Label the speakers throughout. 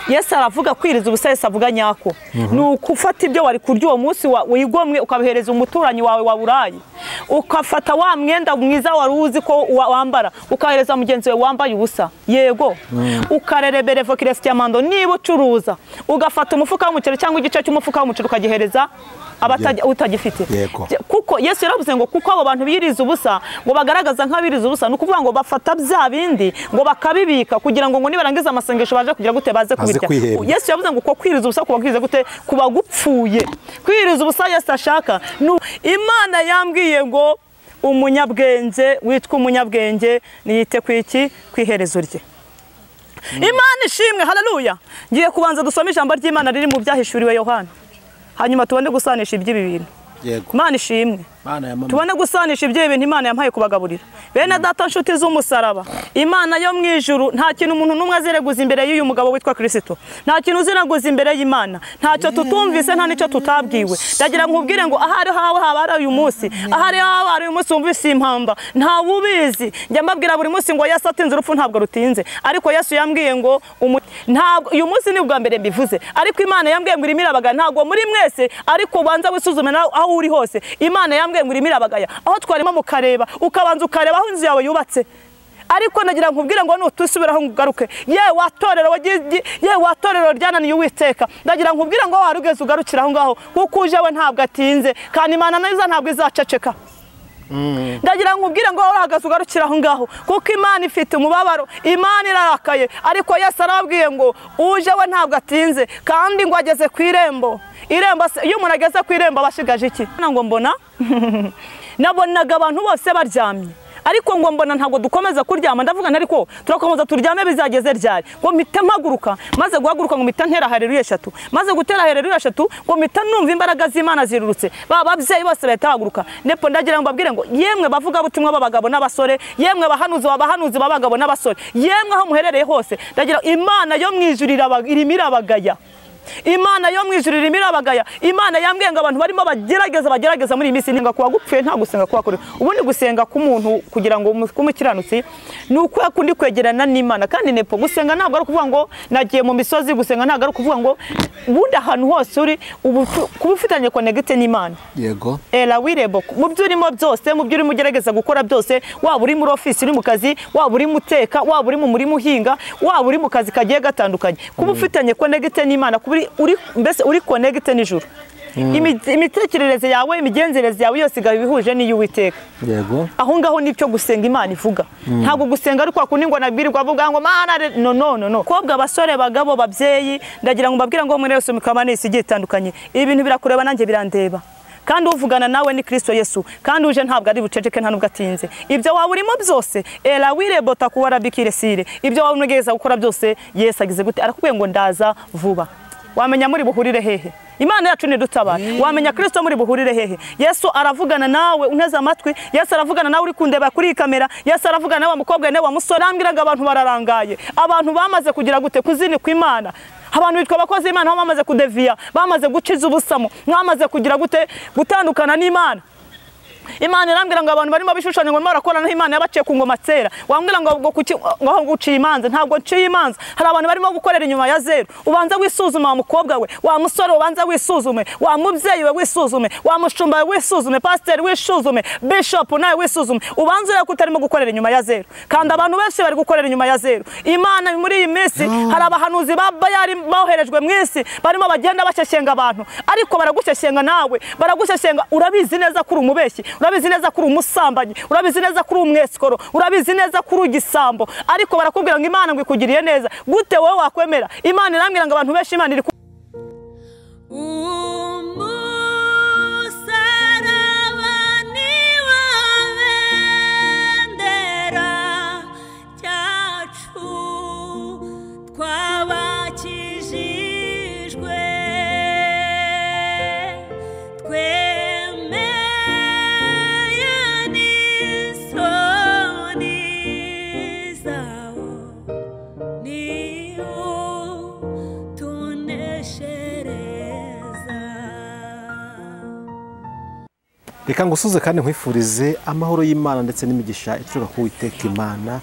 Speaker 1: Yesu aravuga kwiriza ubusa, Yesu avuga nyako ni ukufata ibyo wari kurya uwo munsi wigomwe ukabihereza umuturanyi wawe wa burayi, ukafata wa mwenda mwiza wari uzi ko wambara ukahereza mugenzi wawe wambaye ubusa. Yego, ukarerebere vokiresitiamando, niba ucuruza ugafata umufuka w'umuceri cyangwa igice cy'umufuka w'umuceri ukagihereza utagifite. Kuko Yesu yaravuze ngo kuko abo bantu biriza ubusa ngo bagaragaza nk'abiriza ubusa, ni ukuvuga ngo bafata bya bindi ngo bakabibika kugira ngo nibarangiza amasengesho baje kugira gute, baze kubirya. Yesu yavuze ngo uko kwiriza ubusa kuba kwize gute, kuba gupfuye. Kwiriza ubusa Yesu ashaka. Imana yambwiye ngo umunyabwenge witwa umunyabwenge niyite kwiki, kwiherezo rye. Imana ishimwe, haleluya. Ngiye kubanza dusome ijambo ry'Imana riri mu byahishuriwe Yohana, hanyuma tubone gusanisha iby'ibi bintu. Imana ishimwe, tubone gusanisha iby'ibi bintu Imana yampaye kubagaburira. Bene data nshuti z'umusaraba, Imana yo mu ijuru nta kintu umuntu n'umwe azireguza imbere y'uyu mugabo witwa Kristo. Nta kintu uziraguza imbere y'Imana, ntacyo tutumvise, nta nicyo tutabwiwe. Ndagira nkubwire ngo ahari hawe haba ari uyu munsi, ahari hawe ari uyu munsi wumvise impamba, nta wubizi. Njya mbabwira buri munsi ngo Yesu atinze urupfu ntabwo rutinze, ariko Yesu yambwiye ngo ntabwo uyu munsi ni ubwa mbere mbivuze, ariko Imana yambwiye ngo irimo irabagaya. Ntabwo muri mwese, ariko ubanza wisuzume nawe aho uri hose. Imana yambwiye ngo irimo irabagaya. Aho twarimo mukareba, ukabanza ukareba aho inzu yawe yubatse. Ariko nagira nkubwire ngo nutusubiraho ngugaruke, ye watorero, ye watorero ryananiye Uwiteka. Ndagira nkubwire ngo warugeze ugarukira aho ngaho, kuko uje we ntabwo atinze, kandi Imana neza ntabwo izaceceka. Ndagira nkubwire ngo urahagaze ugarukira aho ngaho, kuko Imana ifite umubabaro, Imana irarakaye. Ariko Yesu arababwiye ngo uje we ntabwo atinze, kandi ngo ageze ku irembo. Irembo, iyo umuntu ageze ku irembo abashigaje iki? Ngo mbona nabonaga abantu bose baryamye, ariko ngo mbona ntabwo dukomeza kuryama. Ndavuga ariko turakomeza turyame bizageze ryari? Ngo mpite mpaguruka, maze guhaguruka ngo mpite ntera haleluya eshatu, maze gutera haleluya eshatu ngo mpite numva imbaraga z'Imana zirurutse, ba babyeyi bose bahita bahaguruka. Nepo ndagira ngo mbabwire ngo yemwe bavuga butumwa b'abagabo n'abasore, yemwe bahanuzi b'abahanuzi b'abagabo n'abasore, yemwe aho muherereye hose, ndagira Imana yo mu ijuru irimo irabagaya. Imana yo mu ijuru irimo irabagaya. Imana yambwiye ngo abantu barimo bagerageza muri iyi minsi, ninga kuba gupfuye nta gusenga kuba kuri. Ubundi gusenga k'umuntu kugira ngo kumukiranutsi ni uko yakundi kwegerana n'Imana. Kandi nepo gusenga ntabwo ari ukuvuga ngo nagiye mu misozi, gusenga ntabwo ari ukuvuga ngo ubundi ahantu hose uri kuba ufitanye connect n'Imana.
Speaker 2: Yego,
Speaker 1: era wirebo mu byo urimo byose, mu byo urimo ugerageza gukora byose, waba uri muri office uri mu kazi, waba uri muteka, waba uri mu murimo uhinga, waba uri mu kazi kagiye gatandukanye, kuba ufitanye connect n'Imana, kuba uri mbese uri connect n'ijuru. Imitekerereze yawe, imigenzereze yawe yose igaba ibihuje n'iy'Uwiteka.
Speaker 2: Yego,
Speaker 1: aho ngaho nicyo gusenga Imana ivuga. Ntabwo gusenga ari kwa kundi ngo nabwirirwa avuga ngo Mana no no no no. Kobwa, abasore, bagabo, babyeyi, ndagira ngo mbabwire ngo muri Yesu mikaba n'isi igiye itandukanye. Ibi bintu birakureba nanjye birandeba. Kandi uvugana nawe ni Kristo Yesu, kandi uje ntabwo ari buceceke, nta nubwo atinze. Ibyo waba urimo byose, era wirebota kuba bikiresire, ibyo waba unogeza gukora byose, Yesu agize gute? Arakubwiye ngo ndaza vuba. Wamenya muri buhurire hehe? Imana yacu ni dutabara. Wamenya Kristo muri buhurire hehe? Yesu aravugana nawe unteze amatwi, Yesu aravugana nawe uri kundeba kuri kamera, Yesu aravugana nawe mukobwa nawe musore. Ambwiraga abantu bararangaye, abantu bamaze kugira gute kuzinikwa Imana. Abantu bitwa abakozi Imana bamaze kudeviya, bamaze guciza ubusamo, mwamaze kugira gute gutandukana n'Imana. Imana irambwira ngo abantu barimo bishushanya ngo barakora naho Imana yabaciye ku ngoma tsera. Wambwira ngo ngo kuki ngo guciye imanza? Ntabwo nciye imanza. Hari abantu barimo gukorera inyuma ya zero. Ubanza wisuzuma wa mukobwa we, wa musore ubanza wisuzume, wa mubyeyi we wisuzume, wa mushumba we wisuzume, pastor wisuzume, bishop nawe wisuzume. Ubanza urebe ko utarimo gukorera inyuma ya zero. Kandi abantu benshi bari gukorera inyuma ya zero. Imana muri iyi minsi hari abahanuzi ba Bayali boherejwe mu isi barimo bagenda bashyeshyenga abantu, ariko baragushyeshyenga nawe, baragushyeshyenga. Urabizi neza ko uri umubeshyi, urabizi neza ko uri umusambanyi, urabizi neza ko uri umwesikoro, urabizi neza ko uri igisambo, ariko barakubwira ngo Imana ngo ikugiriye neza. Gute wowe wakwemera? Imana irambwira ngo abantu benshi Imana iri
Speaker 2: Reka ngusuze kandi nkwifurize amahoro y'Imana ndetse n'imigisha ituruka ku Uwiteka Imana.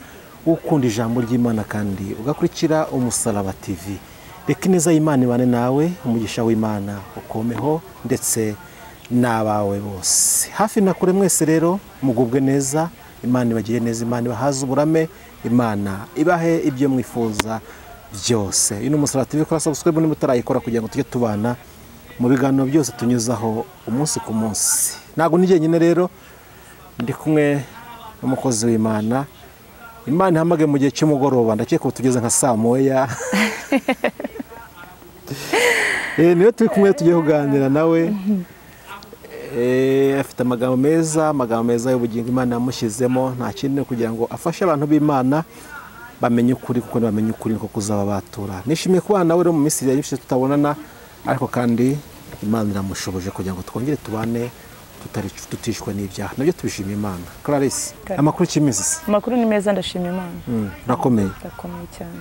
Speaker 2: Ukunda ijambo ry'Imana kandi ugakurikira Umusaraba TV. Reka ineza y'Imana ibane nawe, umugisha w'Imana ukomeho ndetse n'abawe bose. Hafi na kure mwese rero mugubwe neza, Imana ibagire neza, Imana ibahaze uburame, Imana ibahe ibyo mwifuza byose. Ino Umusaraba TV, kora subscribe niba utarayikora kugira ngo tujye tubana mu biganiro byose tunyuzaho umunsi ku munsi. Ntabwo ni jyenyine rero, ndi kumwe n'umukozi w'Imana. Imana ihamagaye mu gihe cy'umugoroba, ndakeka ubu tugeze nka saa moya. Niyo turi kumwe tugiye kuganira nawe. Afite amagambo meza, amagambo meza y'ubugingo Imana yamushyizemo, nta kindi kugira ngo afashe abantu b'Imana bamenye ukuri, kuko bamenye ukuri niko kuzaba batura. Nishimiye kubana nawe rero mu minsi yari ishize tutabonana, ariko kandi Imana iramushoboje kugira ngo twongere tubane tutishwe n'ibyaha, nabyo tubishimiye Imana. Clarisse, amakuru cy'iminsi?
Speaker 1: Amakuru ni meza, ndashima Imana.
Speaker 2: Urakomeye?
Speaker 1: Ndakomeye cyane.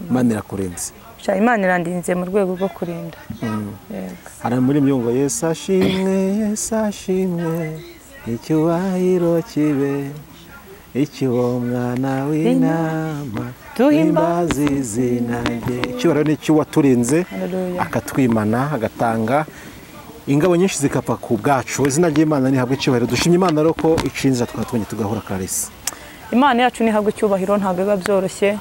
Speaker 2: Imana irakurinze?
Speaker 1: Sha, Imana irandinze mu rwego rwo kurinda. Yego.
Speaker 2: Hari muri myungo Yesu ashimwe, Yesu ashimwe, icyubahiro kibe icy'uwo mwana w'intama, duhimbaze izina rye. Icyubahiro ni icy'uwaturinze akatwimana, agatanga ingabo nyinshi zikapfa ku bwacu. Izina ry'Imana nihabwe icyubahiro. Dushimye Imana rero ko icinzira twatwonye tugahura. Clarisse,
Speaker 1: Imana yacu nihabwe icyubahiro, ntabwo biba byoroshye.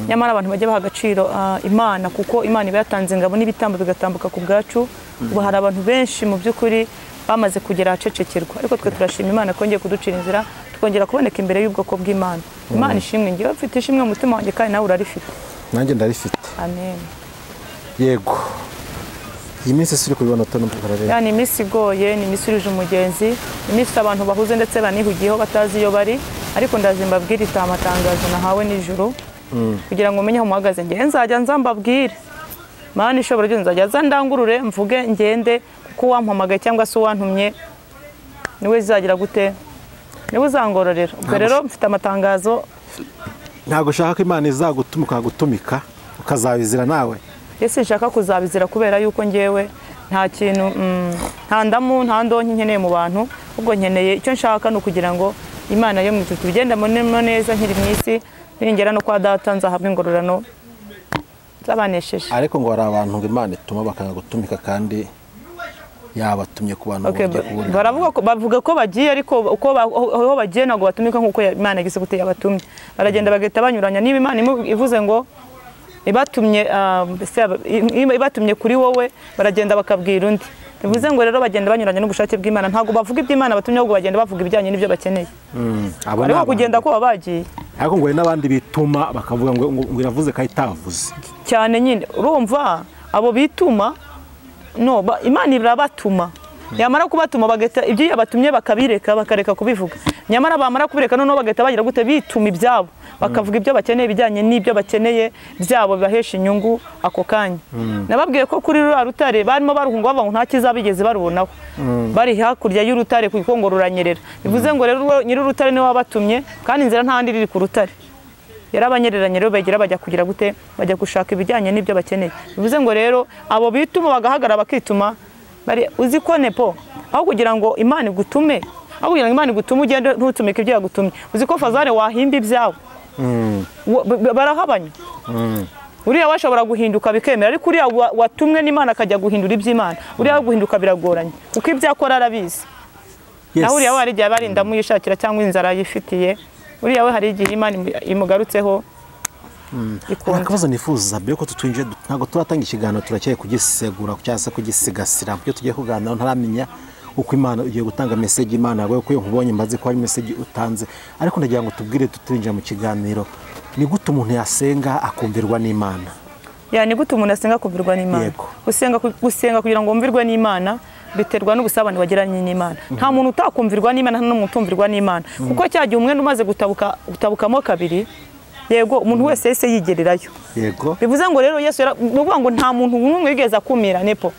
Speaker 1: Nyamara abantu bajya baha agaciro Imana, kuko Imana iba yatanze ingabo n'ibitambo bigatambuka ku bwacu. Ubu hari abantu benshi mu by'ukuri bamaze kugera ahacecekerwa, ariko twe turashima Imana kongeye kuducira inzira, tukongera kuboneka imbere y'ubwoko bw'Imana. Imana ishimwe, ngewe mfite ishimwe mu mutima wanjye kandi nawe urarifite.
Speaker 2: Nanjye ndarifite.
Speaker 1: Amen.
Speaker 2: Yego. Iyi minsi siri kubibona tono paralele.
Speaker 1: Yani iminsi igoye, ni iminsi iruje umugenzi, iminsi abantu bahuze ndetse banihugiyeho batazi iyo bari, ariko ndazi mbabwira itamatangazo nahawe n'ijuru kugira ngo umenye aho muhagaze. Ngewe nzajya nza mbabwire. Mana ishobora byose, nzajya nza ndangurure mvuge ngende, kuko uwampamagaye cyangwa se uwantumye niwe zagira gute, niwe uzangororera. Ubwo rero mfite amatangazo.
Speaker 2: Ntabwo ushaka ko Imana izagutuma ukagutumika ukazabizira nawe?
Speaker 1: Ese nshaka kuzabizira kubera yuko ngewe nta kintu, nta ndamu nta ndonke nkeneye mu bantu, ubwo nkeneye icyo nshaka ni ukugira ngo Imana yo mu ijuru tubigendamo neza nkiri mu isi, ningera no kwa data nzahabwa ingororano zabanesheje.
Speaker 2: Ariko ngo hari abantu ngo Imana ituma bakanga gutumika kandi yabatumye ku bantu bajya kubona.
Speaker 1: Baravuga ko bavuga ko bagiye, ariko uko aho bagiye ntabwo batumika nkuko Imana igise gute yabatumye. Baragenda bagahita banyuranya. Niba Imana ivuze ngo ibatumye, ibatumye kuri wowe, baragenda bakabwira undi. Bivuze ngo rero bagenda banyuranya n'ubushake bw'Imana, ntabwo bavuga iby'Imana batumye, ahubwo bagenda bavuga ibijyanye n'ibyo bakeneye. Ariko kugenda ko babagiye.
Speaker 2: Ariko ngo n'abandi bituma bakavuga ngo iravuze kandi itavuze.
Speaker 1: Cyane nyine urumva abo bituma, no Imana irabatuma. Yamara kubatuma bagahita ibyo yabatumye bakabireka, bakareka kubivuga. Nyamara bamara kubireka noneho bagahita bagira gute, bituma ibyabo, bakavuga ibyo bakeneye bijyanye n'ibyo bakeneye byabo bibahesha inyungu ako kanya. Nababwiye ko kuri ruriya rutare barimo baruhunga bavuga ngo nta kizabigeze barubonaho. Bari hakurya y'urutare kuko ngo ruranyerera. Bivuze ngo rero nyiri urutare niwe wabatumye, kandi inzira nta handi iri ku rutare. Yarabanyereranye rero bagira bajya kugira gute, bajya gushaka ibijyanye n'ibyo bakeneye. Bivuze ngo rero abo bituma bagahagarara bakituma, bari uzi ko nepo aho kugira ngo Imana igutume, aho kugira ngo Imana igutume ugende ntutumike ibyo yagutumye, uzi ko fazare wahimba ibyawe. Barahabanya. Uriya washobora guhinduka bikemera, ariko uriya watumwe n'Imana akajya guhindura iby'Imana, uriya guhinduka biragoranye kuko ibyo akora arabizi. Naho uriya wari igihe abarinda muyishakira cyangwa inzara yifitiye, uriya we hari igihe Imana imugarutseho.
Speaker 2: Akabazo nifuza mbere ko tutwinjira, ntabwo turatanga ikiganiro, turacyeye kugisegura cyangwa se kugisigasira. Byo tugiye kuganira ntaramenya uko Imana igiye gutanga message. Imana yawe ko nkubonye mbaze ko hari message utanze, ariko ndagira ngo tubwire tutinjira mu kiganiro, ni gute umuntu yasenga akumvirwa n'Imana?
Speaker 1: Ya, ni gute umuntu asenga akumvirwa n'Imana? Gusenga kugira ngo wumvirwe n'Imana biterwa n'ubusabane wagiranye n'Imana. Nta muntu utakumvirwa n'Imana, nta n'umuntu utumvirwa n'Imana, kuko cya gihe umwenda umaze gutabuka utabukamo kabiri, yego umuntu wese yese yigererayo.
Speaker 2: Yego.
Speaker 1: Bivuze ngo rero Yesu nuvuga ngo nta muntu n'umwe wigeze akumira nepo.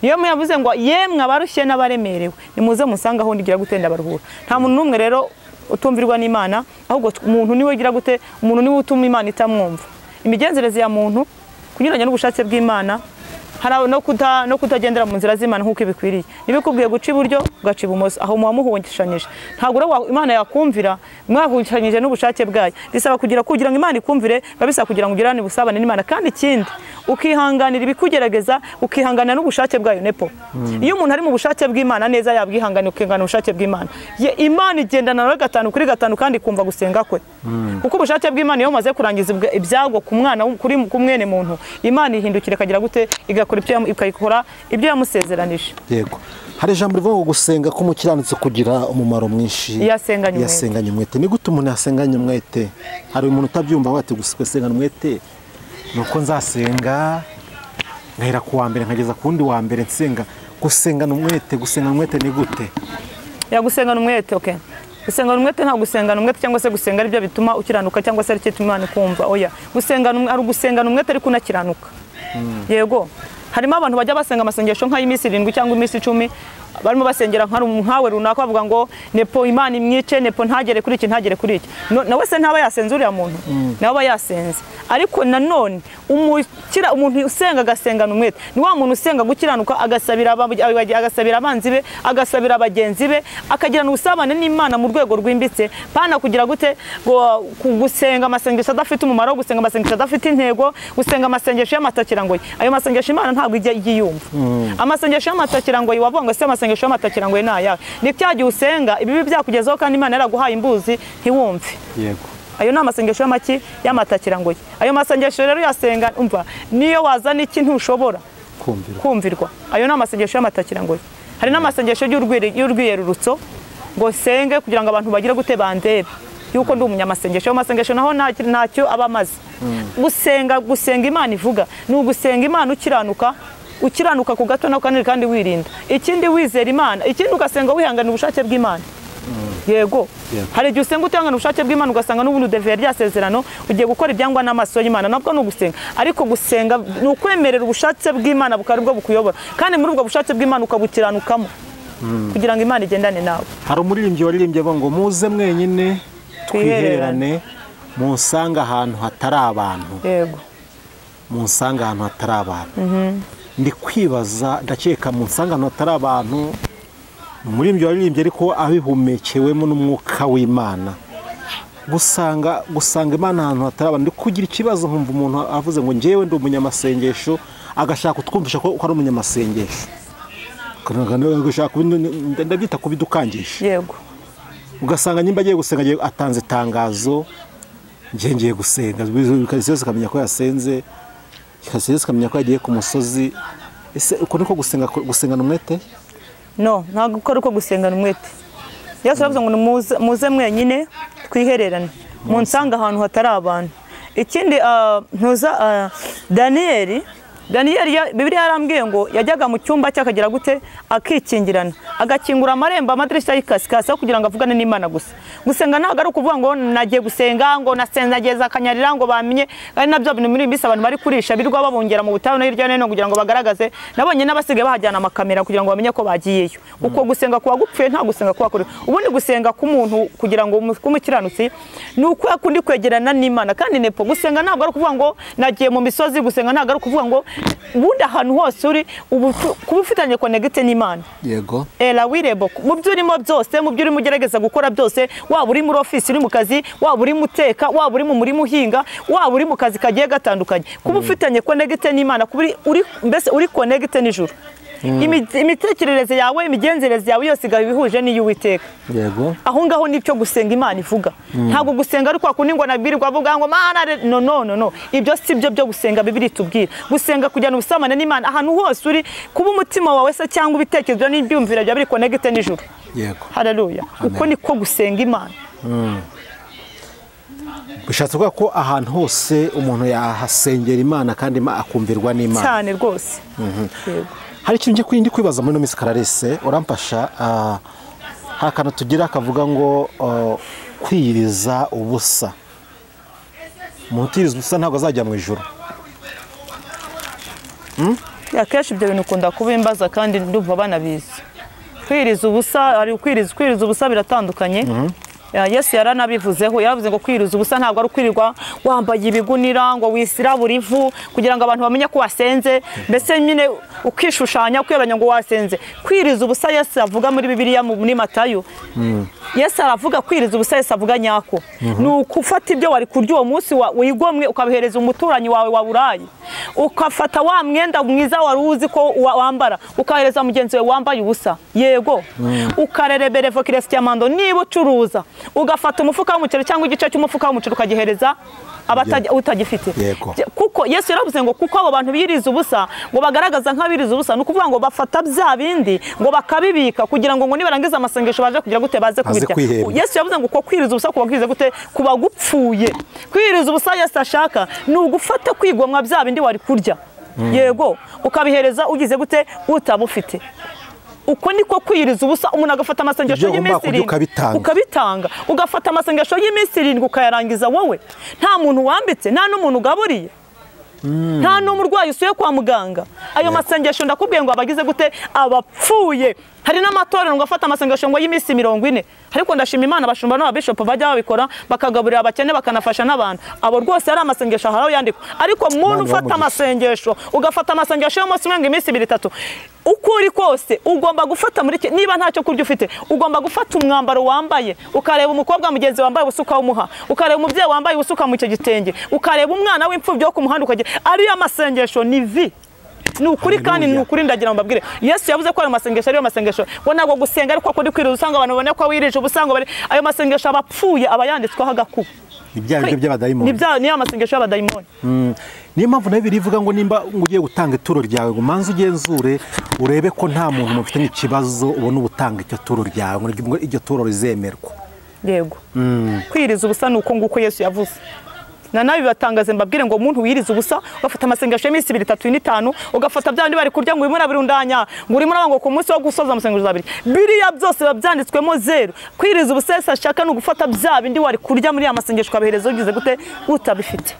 Speaker 1: Niyo yavuze ngo yemwe abarushye n'abaremerewe nimuze musanga aho ndigira gutenda baruhura. Nta muntu n'umwe rero utumvirwa n'Imana, ahubwo umuntu niwe ugira gute, umuntu niwe utuma Imana itamwumva. Imigenzereze ya muntu kunyuranya n'ubushake bw'Imana Hari no kutagendera mu nzira z'Imana nk'uko ibikwiriye. Nibikubwiye guca iburyo ugaca ibumoso, aho muba muhungishanyije. Ntabwo Imana yakumvira mwahungishanyije n'ubushake bwayo. Bisaba kugira ngo Imana ikumvire, babisaba kugira ngo ugirane ubusabane n'Imana. Kandi ikindi ukihanganira ibikugerageza, ukihanganira n'ubushake bwayo nepo. Iyo umuntu ari mu bushake bw'Imana neza yabwihanganira, ukihangana ubushake bw'Imana. Ye Imana igendana nawe 5 kuri 5 kandi ikumva gusenga kwe. Kuko ubushake bw'Imana iyo umaze kurangiza ibyago ku mwana kuri ku mwene muntu, Imana ihindukira ikagira gute, igakora ibyo ikayikora ibyo yamusezeranije.
Speaker 2: Yego. Hari ijambo rivuga ngo gusenga k'umukiranutsi kugira umumaro mwinshi yasenganye umwete. Ni gute umuntu yasenganye umwete? Hari umuntu utabyumva wati gusenga umwete nuko nzasenga ngahera ku wa mbere nkageza ku wundi wa mbere nsenga. Gusengana umwete, gusenga umwete ni gute?
Speaker 1: Ya gusengana umwete, okay. Gusengana umwete nta gusengana umwete cyangwa se gusenga ari byo bituma ukiranuka cyangwa se ari cyo Imana ikumva. Oya, gusengana ari ugusengana umwete ariko unakiranuka. Yego. Harimo abantu bajya basenga amasengesho nk'ay'iminsi 7 cyangwa iminsi 10, barimo basengera nkawe runaka bavuga ngo nepo Imana imwice, nepo ntagere kuri iki, ntagere kuri iki. Nawe se ntaba yasenze uriya muntu, nawe aba yasenze. Ariko nanone umuntu usenga agasengana umwete ni wa muntu usenga gukiranuka, agasabira abanzi be, agasabira bagenzi be, akagirana ubusabane n'Imana mu rwego rwimbitse. Pana kugira gute gusenga amasengesho adafite umumaro, gusenga amasengesho adafite intego, gusenga amasengesho y'amatakirangoyi. Ayo masengesho Imana ntabwo ijya yiyumva. Amasengesho y'amatakirangoyi wavuga ngo se amasengesho y'amatakirangoyi ni ayahe? Ni cya gihe usenga ibibi byakugezeho kandi Imana yaraguhaye imbuzi ntiwumve.
Speaker 2: Yego.
Speaker 1: Ayo ni amasengesho y'amaki y'amatakirangoyi. Ayo masengesho rero yasenga umva niyo wazana iki ntushobora kumvirwa. Ayo ni amasengesho y'amatakirangoyi. Hari n'amasengesho y'urwiyerurutso ngo senge kugira ngo abantu bagire gute bandebe yuko ndi umunyamasengesho. Ayo masengesho naho ntacyo aba amaze. Gusenga Imana ivuga ni ugusenga Imana ukiranuka, ukiranuka ku gato na kandi wirinda. Ikindi wizera Imana, ikindi ugasenga wihangana ubushake bw'Imana. Yego. Hari igihe usenga utangana ubushake bw'Imana ugasanga n'ubundi udeveye rya sezerano, ugiye gukora ibyangwa n'amaso y'Imana. Nabwo ni ugusenga, ariko gusenga ni ukwemerera ubushake bw'Imana bukaba aribwo bukuyobora, kandi muri ubwo bushake bw'Imana ukabukiranukamo kugira ngo Imana igendane nawe.
Speaker 2: Hari umuririmbyi waririmbye avuga ngo muze mwenyine twihererane, munsanga ahantu hatari abantu.
Speaker 1: Yego.
Speaker 2: Munsanga ahantu hatari abantu. Ndi kwibaza ndakeka munsanga ahantu hatari abantu, umuririmbyi waririmbye ariko abihumekewemo n'umwuka w'Imana. Gusanga Imana ahantu hatari abantu, ndi kugira ikibazo nkumva umuntu avuze ngo njyewe ndi umunyamasengesho, agashaka kutwumvisha ko ari umunyamasengesho. Ndabyita kubidukangisha.
Speaker 1: Yego.
Speaker 2: Ugasanga nyimba agiye gusenga atanze itangazo, ngiye ngiye gusenga, yose akamenya ko yasenze, yose akamenya ko yagiye ku musozi. Ese uko niko gusengana umwete?
Speaker 1: No, ntabwo uko ari uko gusengana umwete. Yesu aravuze ngo muze mwenyine twihererane, munsanga ahantu hatari abantu. Ikindi ntuza Daniyeli Bibiliya yarambwiye ngo yajyaga mu cyumba cye akagira gute, akikingirana, agakingura amarembo amadirishya y'ikasikasi kugira ngo avugane n'Imana gusa. Gusenga ntabwo ari ukuvuga ngo nagiye gusenga ngo nasenze nageza akanyarira ngo bamenye, ari nabyo bintu muri mbisi abantu bari kurisha birwa babongera mu butayu no hirya no hino kugira ngo bagaragaze. Nabonye n'abasigaye bahajyana amakamera kugira ngo bamenye ko bagiyeyo. Uko gusenga kuba gupfuye nta gusenga kuba kuri. Ubundi gusenga k'umuntu kugira ngo kumukiranutsi ni uko yakundi kwegerana n'Imana. Kandi nepo gusenga ntabwo ari ukuvuga ngo nagiye mu misozi, gusenga ntabwo ari ukuvuga ngo ubundi ahantu hose uri kuba ufitanye connect n'Imana.
Speaker 2: Yego.
Speaker 1: Era wirebo mu byo urimo byose, mu byo urimo ugerageza gukora byose, waba uri muri office uri mu kazi, waba uri muteka, waba uri mu murimo uhinga, waba uri mu kazi kagiye gatandukanye, kuba ufitanye connect n'Imana, kuba uri mbese uri connect n'ijuru. Imitekerereze yawe, imigenzereze yawe yose igaba ibihuje n'iy'Uwiteka.
Speaker 2: Yego.
Speaker 1: Aho ngaho nicyo gusenga Imana ivuga. Ntabwo gusenga ari kwa kundi ngo nabwirirwa avuga ngo Mana no no no no. Ibyo si byo byo gusenga Bibiliya itubwira. Gusenga kujyana ubusabane n'Imana ahantu hose uri, kuba umutima wawe se cyangwa ibitekerezo n'ibyumviro byawe biri connect n'ijuru.
Speaker 2: Yego.
Speaker 1: Haleluya. Uko niko gusenga Imana.
Speaker 2: Bishatse kuvuga ko ahantu hose umuntu yahasengera Imana kandi akumvirwa n'Imana.
Speaker 1: Cyane rwose. Yego.
Speaker 2: Hari ikintu ngiye kwibaza muri no Miss Clarisse, uramfasha. Hari akantu tugira kavuga ngo kwiyiriza ubusa. Umuntu utiyiriza ubusa ntabwo azajya mu ijuru.
Speaker 1: Akenshi ibyo bintu ukunda kubimbaza kandi ndumva banabizi. Kwiyiriza ubusa, hari kwiyiriza ubusa biratandukanye. Yesu yaranabivuzeho, yaravuze ngo kwiyiriza ubusa ntabwo ari ukwirirwa Wambaye ibigunira ngo wisirabura ivu kugira ngo abantu bamenye ko wasenze, mbese nyine ukishushanya ukiyoranya ngo wasenze. Kwiriza ubusa Yesu avuga muri Bibiliya muri Matayo. Yesu aravuga kwiriza ubusa, Yesu avuga nyako. Ni ukufata ibyo wari kurya uwo munsi wigomwe ukabihereza umuturanyi wawe wa burayi, ukafata wa mwenda mwiza wari uzi ko wambara ukahereza mugenzi wawe wambaye ubusa. Yego. Ukarereberevo kiresitiamando, niba ucuruza ugafata umufuka w'umuceri cyangwa igice cy'umufuka w'umuceri ukagihereza utagifite. Kuko Yesu yaravuze ngo kuko abo bantu biriza ubusa ngo bagaragaza nk'abiriza ubusa, ni ukuvuga ngo bafata bya bindi ngo bakabibika kugira ngo nibarangiza amasengesho baje kugira gute, baze kubirya. Yesu yavuze ngo uko kwiriza ubusa kuba kwize gute, kuba gupfuye. Kwiriza ubusa Yesu ashaka ni ugufata kwigomwa bya bindi wari kurya. Yego, ukabihereza ugize gute, utabufite. Uko niko kwiriza ubusa. Umuntu agafata amasengesho y'iminsi irindwi ukabitanga, ugafata amasengesho y'iminsi irindwi ukayarangiza wowe nta muntu wambitse, nta n'umuntu ugaburiye, nta n'umurwayi usuye kwa muganga. Ayo masengesho ndakubwiye ngo abagize gute, abapfuye. Hari n'amatorero ngo afata amasengesho ngo y'iminsi 40, ariko ndashima Imana abashumba n'ababishop bajya babikora bakagaburira abakene bakanafasha n'abantu. Abo rwose ari amasengesho haraho yandikwa. Ariko umuntu ufata amasengesho ugafata amasengesho y'umunsi umwe ngo iminsi 2 3, uko uri kose ugomba gufata muri niba ntacyo kurya ufite ugomba gufata umwambaro wambaye, ukareba umukobwa mugenzi wambaye ubusa ukawumuha, ukareba umubyeyi wambaye ubusa ukamuha icyo gitenge, ukareba umwana w'imfubyi wo ku muhanda ukagira. Ariyo masengesho ni vi. Ni ukuri kandi ni ukuri, ndagira ngo mbabwire. Yesu yavuze ko ayo masengesho ariyo masengesho ngo ntabwo gusenga ariko ko kwiriza usanga abantu babone ko wirije ubusa, ngo ayo masengesho abapfuye aba yanditsweho agakuba.
Speaker 2: Ni bya byo by'abadayimoni,
Speaker 1: ni bya niyo masengesho y'abadayimoni.
Speaker 2: Niyo mpamvu nayo birivuga ngo nimba ugiye gutanga ituro ryawe ngo manze ugenzure urebe ko nta muntu mufitanye ikibazo ubona ubutanga icyo turo ryawe ngo iryo turo rizemerwa.
Speaker 1: Yego. Kwiriza ubusa ni uko nguko Yesu yavuze. Na nabi batangaze mbabwire ngo umuntu wiriza ubusa ugafata amasengesho y'iminsi 2 3 5, ugafata bya bindi bari kurya ngo urimo urabirundanya, ngo urimo urabanga ku munsi wo gusoza amasengesho abiri, biriya byose biba byanditswemo zero. Kwiriza ubusa Yesu ashaka ni ugufata bya bindi wari kurya muri ya masengesho ukabihereza ugize gute, utabifite.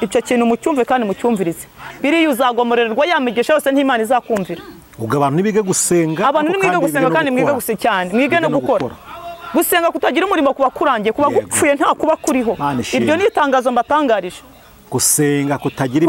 Speaker 1: Icyo kintu mucyumve kandi mucyumvirize. Biriya uzagomorerwa ya migisha yose ntimana izakumvira.
Speaker 2: Ubwo abantu nibige gusenga,
Speaker 1: abantu nimwige gusenga kandi mwige gusenga cyane, mwige no gukora. Gusenga kutagira umurimo kuba kurangiye, kuba gupfuye nta kuba kuriho. Iryo ni itangazo mbatangarije.
Speaker 2: Gusenga kutagira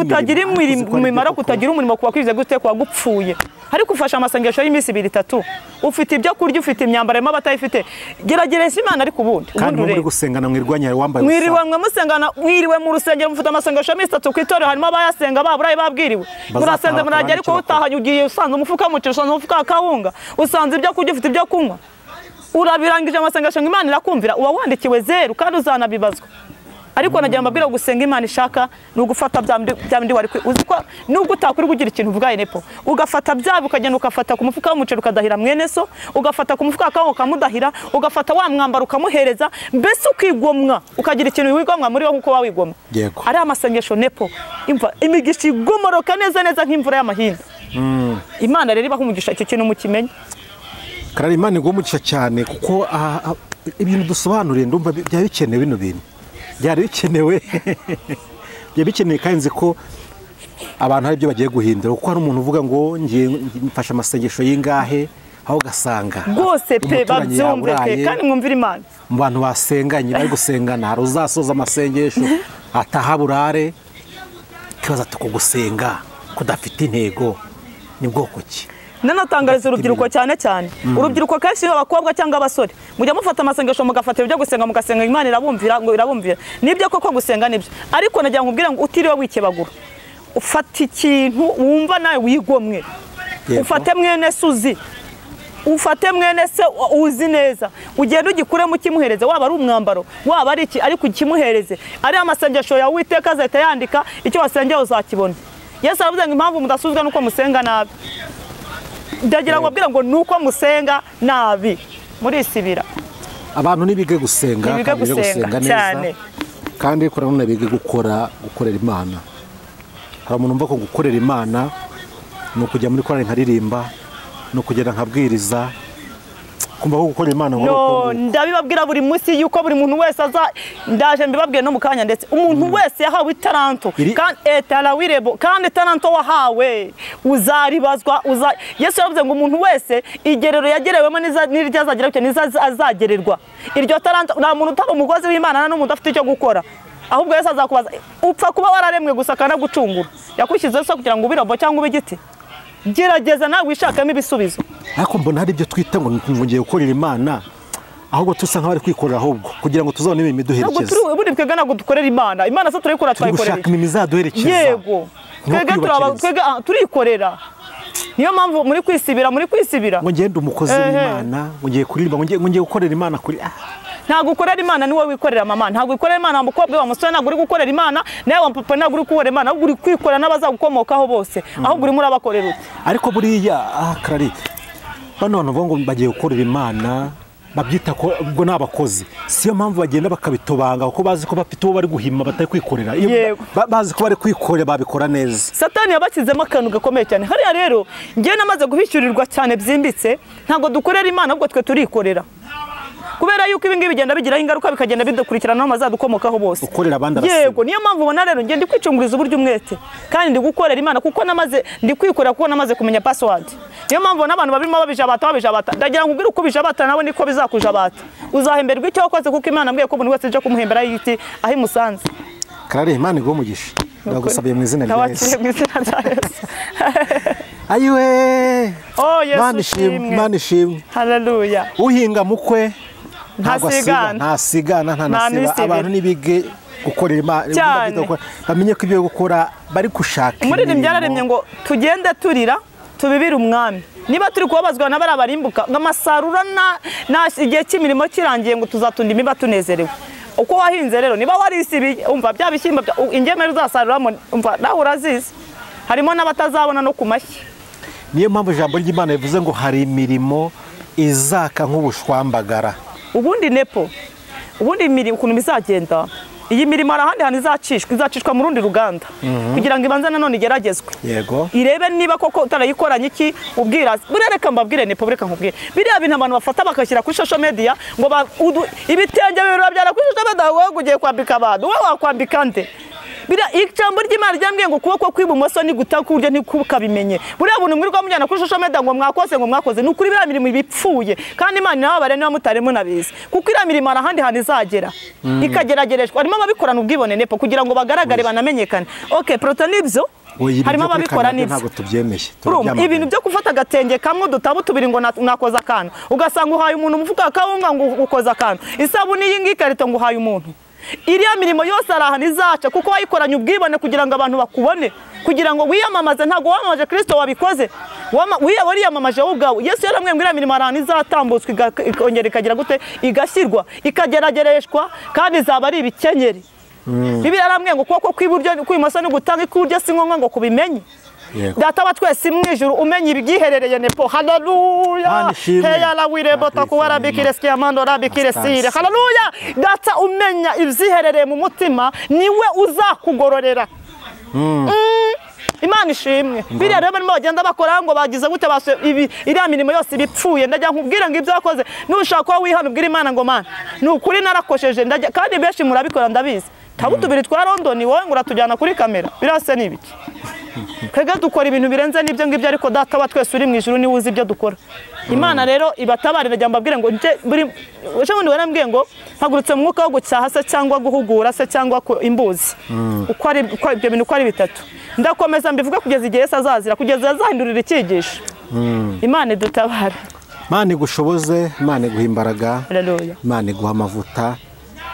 Speaker 1: imimaro, kutagira umurimo kuba kwize gute, kuba gupfuye. Ariko ufasha amasengesho y'iminsi 2 3, ufite ibyo kurya, ufite imyambaro harimo abatayifite, geragereza Imana. Ariko ubundi
Speaker 2: kandi muri gusengana mwirwanya wambaye ubusa,
Speaker 1: mwiriwe musengana, mwiriwe mu rusengero mufite amasengesho y'iminsi 3 ku itorero, harimo abayasenga baburaye babwiriwe, murasenze murajya, ariko utahanye ugiye usanze umufuka w'umuceri, usanze umufuka wa kawunga, usanze ibyo kurya, ufite ibyo kunywa, urabirangije amasengesho ngo Imana irakumvira, uba wandikiwe zero kandi uzanabibazwa. Ariko nagira mbabwira gusenga Imana ishaka ni ugufata bya bindi wari uzi ko nubwo utakuri kugira ikintu uvuga nepo, ugafata bya ukagenda ukafata ku mufuka w'umuceri ukadahira mwene so, ugafata ku mufuka w'akawunga ukamudahira, ugafata wa mwambaro ukamuhereza, mbese ukigomwa ukagira ikintu wigomwa muri wo nkuko wawigomwa. Ari amasengesho nepo, imva imigisha igomoroka neza neza nk'imvura y'amahinda. Imana rero ibaha umugisha, icyo kintu mukimenye.
Speaker 2: Karari Imana igumugisha cyane kuko ibintu dusobanuriye ndumva byari bikenewe, bino bintu byari bikenewe, byari bikenewe kandi nzi ko abantu hari ibyo bagiye guhindura, kuko hari umuntu uvuga ngo ngiye mfasha amasengesho y'ingahe, aho gasanga
Speaker 1: rwose pe babyumve pe kandi mwumvire Imana.
Speaker 2: Mu bantu basenganye bari gusengana hari uzasoza amasengesho atahaburare, kibaza tukugusenga kudafite intego ni bwoko ki?
Speaker 1: Nanatangariza urubyiruko cyane cyane. Urubyiruko kenshi abakobwa cyangwa abasore mujya mufata amasengesho mugafata ibyo gusenga mugasenga Imana irabumvira ngo irabumvira. Nibyo koko gusenga nibyo, ariko nagira ngo ubwire ngo utiriwe wikebagura, ufata ikintu wumva nawe wigomwe, ufate mwene suzi, ufate mwene se uzi neza, ugende ugikuremo ukimuhereze, waba ari umwambaro waba ari iki, ariko ukimuhereze. Ari amasengesho yawe Uwiteka azahita yandika, icyo wasengeye uzakibona. Yesu aravuze ngo impamvu mudasuzwa nuko musenga nabi. Ndagira ngo abwira ngo nuko musenga nabi murisibira.
Speaker 2: Abantu nibige gusenga, kandi bige gusenga neza, kandi ariko nanone bige gukora, gukorera Imana. Hari umuntu umva ko gukorera Imana ni ukujya muri korali nkaririmba, ni ukugenda nkabwiriza, kumva ko gukorera Imana ngo
Speaker 1: no. Ndabibabwira buri munsi yuko buri muntu wese aza, ndaje mbibabwiye no mukanya, ndetse umuntu wese yahawe itaranto kandi etarawirebo, kandi itaranto wahawe uzaribazwa. Yesu yavuze ngo umuntu wese igerero yagerewemo n'iryo azagira cyo nizazagererwa iryo taranto. Nta muntu utari umugozi w'Imana, nta n'umuntu afite icyo gukora. Ahubwo Yesu azakubaza upfa kuba wararemwe gusa akanagucungura. Yakushyizeho se kugira ngo ube robo cyangwa ube igiti? Gerageza nawe wishakamo ibisubizo.
Speaker 2: Ariko mbona hari ibyo twita ngo ngiye gukorera Imana, ahubwo tusa nk'abari kwikorera, ahubwo kugira ngo tuzabone imirimo iduherekeza.
Speaker 1: Ntabwo turi twebwe, ntabwo dukorera Imana. Imana se turayikora, twayikorera.
Speaker 2: Turi gushaka imirimo izaduherekeza.
Speaker 1: Yego. Twebwe turikorera. Niyo mpamvu muri kwisibira, muri kwisibira.
Speaker 2: Ngo ngende umukozi w'Imana, ngo ngiye kuririmba, ngo ngiye gukorera Imana kuri.
Speaker 1: Ntabwo ukorera Imana, ni wowe wikorera mama. Ntabwo ukorera Imana mukobwa wa musore, ntabwo uri gukorera Imana, nawe wa papa ntabwo uri gukorera Imana, ahubwo uri kwikorera n'abazagukomokaho bose. Ahubwo urimo urabakorera ute?
Speaker 2: Ariko buriya Clary, bano bantu bavuga ngo bagiye gukorera Imana, babyita ko ubwo n'abakozi. Siyo mpamvu bagenda bakabitobanga, kuko bazi ko bafite uwo bari guhima batari kwikorera. Bazi ko bari kwikorera babikora neza.
Speaker 1: Satani yabashyizemo akantu gakomeye cyane. Hariya rero ngiye namaze guhishyurirwa cyane byimbitse, ntabwo dukorera Imana ahubwo twe turikorera. Kubera yuko ibi ngibi bigenda bigiraho ingaruka, bikagenda bidukurikirana n'amazadukomokaho bose.
Speaker 2: Ukorera abandi arasiba.
Speaker 1: Yego, niyo mpamvu ubona rero ngiye ndi kwicunguriza uburyo umwete, kandi ndi gukorera Imana kuko namaze ndi kwikorera, kuko namaze kumenya password. Niyo mpamvu ubona abantu babirimo babijabata. Ndagira ngo ubwire uko bijabata nawe niko bizakujabata. Uzahemberwa icyo wakoze, kuko Imana ambwiye ko umuntu wese aje kumuhembera yiti aho imusanze.
Speaker 2: Clary, Imana iguhe umugisha. Ndagusabiye mu izina rya Yesu.
Speaker 1: Mu izina rya Yesu.
Speaker 2: Ayiwe.
Speaker 1: Oh Yesu ishimwe.
Speaker 2: Imana ishimwe.
Speaker 1: Haleluya.
Speaker 2: Uhinga mukwe ntasigana, ntanasiba. Abantu nibige gukorera Imana, bamenye ko ibyo gukora bari gushaka.
Speaker 1: Umuririmbyi yararemye ngo tugende turira tubibire umwami. Niba turi kubabazwa n'abari barimbuka ngo amasarura na igihe cy'imirimo kirangiye ngo tuzatunda imiba tunezerewe. Uko wahinze rero niba warisibiye umva bya bishyimbo ingemeri uzasaruramo, umva nawe urazizi. Harimo n'abatazabona no ku mashyi.
Speaker 2: Niyo mpamvu ijambo ry'Imana rivuze ngo hari imirimo izaka nk'ubushwambagara.
Speaker 1: Ubundi nepo, ubundi imirimo ukuntu bizagenda, iyi mirimo arahandi hantu izacishwa mu rundi ruganda kugira ngo ibanze nanone igeragezwe.
Speaker 2: Yego.
Speaker 1: Irebe niba koko utarayikoranye iki ubwirazi. Buriya reka mbabwire nepo, reka nkubwire. Biriya bintu abantu bafata bakashyira kuri social media ngo ibitenge birabyara kuri social media, wowe ugiye kwambika abantu, wowe wakwambika nde? Biriya ijambo ry'Imana ryambwiye ngo ukuboko kw'ibumoso ni gutakurya ntikukabimenye. Buriya buntu mwirirwa mujyana kuri social media ngo mwakoze ngo mwakoze, ni ukuri biriya mirimo ibipfuye. Kandi Imana inababare niba mutarimo nabizi, kuko iriya mirimo arahandi hantu izagera ikageragereshwa. Harimo ababikorana ubwibone nepo kugira ngo bagaragare banamenyekane. Okay, proto nibyo harimo ababikora nibyo,
Speaker 2: ntabwo tubyemeye.
Speaker 1: Ibintu byo gufata agatenge kamwe udutabo tubiri ngo nakoza akantu, ugasanga uhaye umuntu umufuka kawunga ngo ukoza akantu, isabuni iyi ngiyi ikarito ngo uhaye umuntu. Iriya mirimo yose arahana izaca, kuko wayikoranye ubwibone kugira ngo abantu bakubone, kugira ngo wiyamamaze. Ntabwo wamamaje Kristo wabikoze, wariyamamaje wowe ubwawe. Yesu yaramwe ngo iriya mirimo arahana izatambutswa, ikongera ikagira gute, igashyirwa, ikageragereshwa, kandi izaba ari ibikenyeri. Bibiliya yaramwe ngo ukuboko kw'iburyo kw'ibumoso ni gutanga, ikurya si ngombwa ngo kubimenye. Data wa twese mu ijuru umenya ibyiherereye nepo. Haleluya. Heya la wirebota kuwara bikire amando rabikire sire. Haleluya. Data umenya ibyiherereye mu mutima niwe uzakugororera. Imana ishimwe. Biriya rero barimo bagenda bakora ngo bagize gute basuye ibi, iriya mirimo yose ibipfuye. Ndajya nkubwira ngo ibyo wakoze nushaka ko wihana ubwira Imana ngo Mana ni ukuri narakosheje, ndajya. Kandi benshi murabikora ndabizi. Tabu tubiri twa London wowe ngo uratujyana kuri kamera, birase nibiki? Twebwe dukora ibintu birenze n'ibyo ngibyo, ariko data wa twese uri mu ijuru niwe uzi ibyo dukora. Imana rero ibatabarira, njya mbabwire ngo nje buri ejo bundi warambwiye ngo mpagurutse mu mwuka wo gucyaha se cyangwa guhugura se cyangwa imbuzi. Uko ari uko ibyo bintu uko ari bitatu. Ndakomeza mbivuga kugeza igihe Yesu azazira, kugeza azahindurira icyigisho. Imana idutabare.
Speaker 2: Imana igushoboze, Imana iguha imbaraga.
Speaker 1: Haleluya.
Speaker 2: Imana iguha amavuta.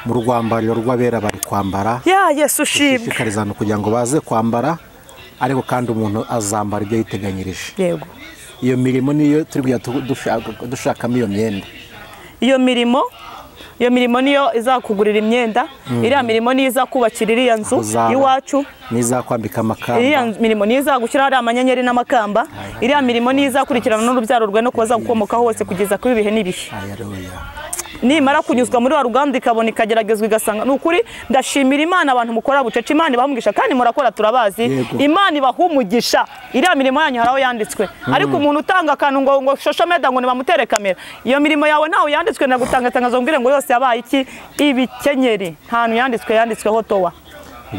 Speaker 2: Mu rwambariro rw'abera bari kwambara.
Speaker 1: Ya Yesu ushimwe.
Speaker 2: Ushishikariza abantu kugira ngo baze kwambara, ariko kandi umuntu azambara ibyo yiteganyirije.
Speaker 1: Yego.
Speaker 2: Iyo mirimo niyo turi kujya dushakamo iyo myenda.
Speaker 1: Iyo mirimo niyo izakugurira imyenda, iriya mirimo niyo izakubakira iriya nzu iwacu,
Speaker 2: nizakwambika amakamba.
Speaker 1: Iriya mirimo niyo izagushyira hariya amanyenyeri n'amakamba, iriya mirimo niyo izakurikirana n'urubyaro rwe no kubaza gukomokaho hose kugeza kuri ibihe n'ibihe. Nimara kunyuzwa muri wa ruganda ikabona ikageragezwa igasanga ni ukuri. Ndashimira Imana abantu mukora bucece, Imana ibaha umugisha kandi murakora turabazi. Imana ibaha umugisha. Iriya mirimo yanyu hari aho yanditswe, ariko umuntu utanga akantu ngo social media ngo nibamutere kamera, iyo mirimo yawe ntawe yanditswe. Nagutanga itangazo mbwire ngo yose yabaye iki? Ibikenyeri. Nta hantu yanditswe, yanditsweho towa.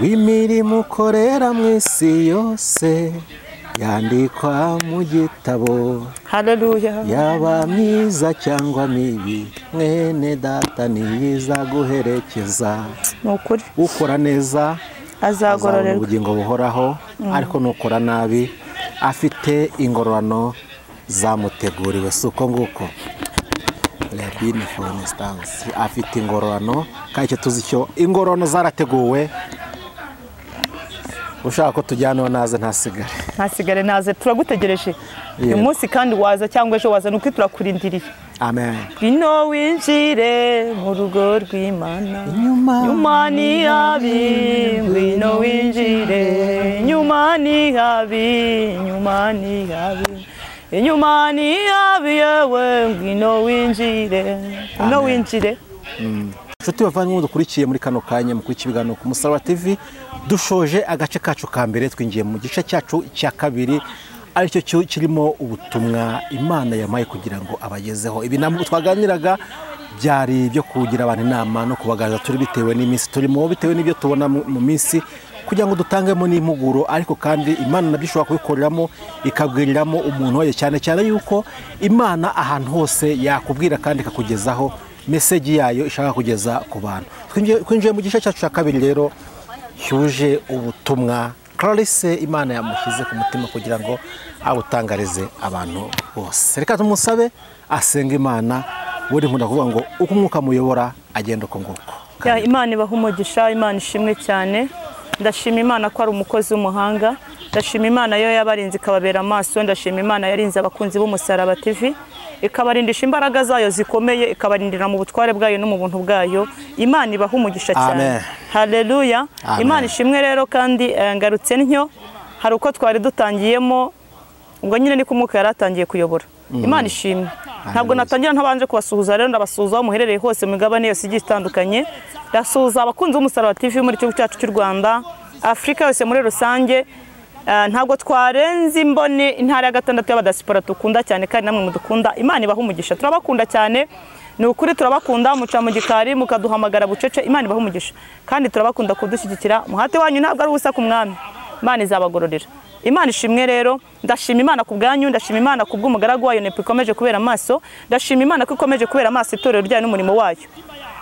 Speaker 2: W'imirimo ukorera mu isi yose Yandikwa mu gitabo.
Speaker 1: Haleluya.
Speaker 2: Yaba myiza cyangwa mibi, mwene data niyiza guherekeza.
Speaker 1: Nukuri.
Speaker 2: Ukora neza
Speaker 1: azagororerwa
Speaker 2: ubugingo buhoraho, ariko nukora nabi afite ingororano zamuteguriwe. Suko nguko Rabine for instance afite ingororano, kandi icyo tuzi cyo ingororano zarateguwe. Ushaka ko tujyana naze ntasigare.
Speaker 1: Ntasigare naze, turagutegereje. Uyu munsi kandi waza cyangwa ejo waza, nuko turakurindiriye.
Speaker 2: Amen.
Speaker 1: Ngwino winjire mu rugo rw'Imana, nyuma ni habi, ngwino winjire, nyuma ni habi, nyuma ni habi, inyuma ni habi, yewe ngwino winjire, ngwino winjire.
Speaker 2: Inshuti bavandimwe dukurikiye muri kano kanya mu ibiganiro ku Musaraba TV, dushoje agace kacu ka mbere, twinjiye mu gice cyacu cya kabiri, aricyo kirimo ubutumwa Imana yamaye kugira ngo abagezeho. Ibi ntabwo twaganiraga byari ibyo kugira abantu inama no kubaganiriza turi bitewe n'iminsi turimo, bitewe n'ibyo tubona mu minsi, kugira ngo dutangemo n'impuguro, ariko kandi Imana nabyo ishobora kubikoreramo ikabwiriramo umuntu wayo, cyane cyane yuko Imana ahantu hose yakubwira kandi ikakugezaho meseji yayo ishaka kugeza ku bantu. Twinjiye mu gice cyacu cya kabiri rero cyuje ubutumwa Clarisse Imana yamushyize ku mutima kugira ngo abutangarize abantu bose. Reka tumusabe asenga Imana, buri nkunda kuvuga ngo uko umwuka muyobora agenda uko nguko.
Speaker 1: Ya Imana ibaha umugisha, Imana ishimwe cyane. Ndashima Imana ko ari umukozi w'umuhanga, ndashima Imana yo yabarinze ikababera amaso, ndashima Imana yarinze abakunzi b'Umusaraba TV, ikabarindisha imbaraga zayo zikomeye, ikabarindira mu butware bwayo no mu buntu bwayo. Imana ibaha umugisha cyane. Haleluya. Imana ishimwe rero kandi ngarutse ntyo, hari uko twari dutangiyemo ubwo nyine niko umwuka yaratangiye kuyobora. Imana ishimwe. Ntabwo natangira ntabanje kubasuhuza rero, ndabasuhuza aho muherereye hose mu migabane yose igiye itandukanye. Ndasuhuza abakunzi b'Umusaraba TV muri gihugu cyacu cy'u Rwanda, Afrika yose muri rusange. Ntabwo twarenze imbone intara ya gatandatu y'abadasipora dukunda cyane kandi namwe mudukunda. Imana ibaha umugisha, turabakunda cyane, ni ukuri turabakunda, muca mu gikari mukaduhamagara bucece. Imana ibaha umugisha kandi turabakunda kudushyigikira. Muhate wanyu ntabwo ari ubusa ku mwami, Imana izabagororera. Imana ishimwe rero, ndashima Imana ku bwanyu, ndashima Imana ku bw'umugaragu wayo Nepo ikomeje kubera amaso, ndashima Imana ko ikomeje kubera amaso itorero ryayo n'umurimo wayo.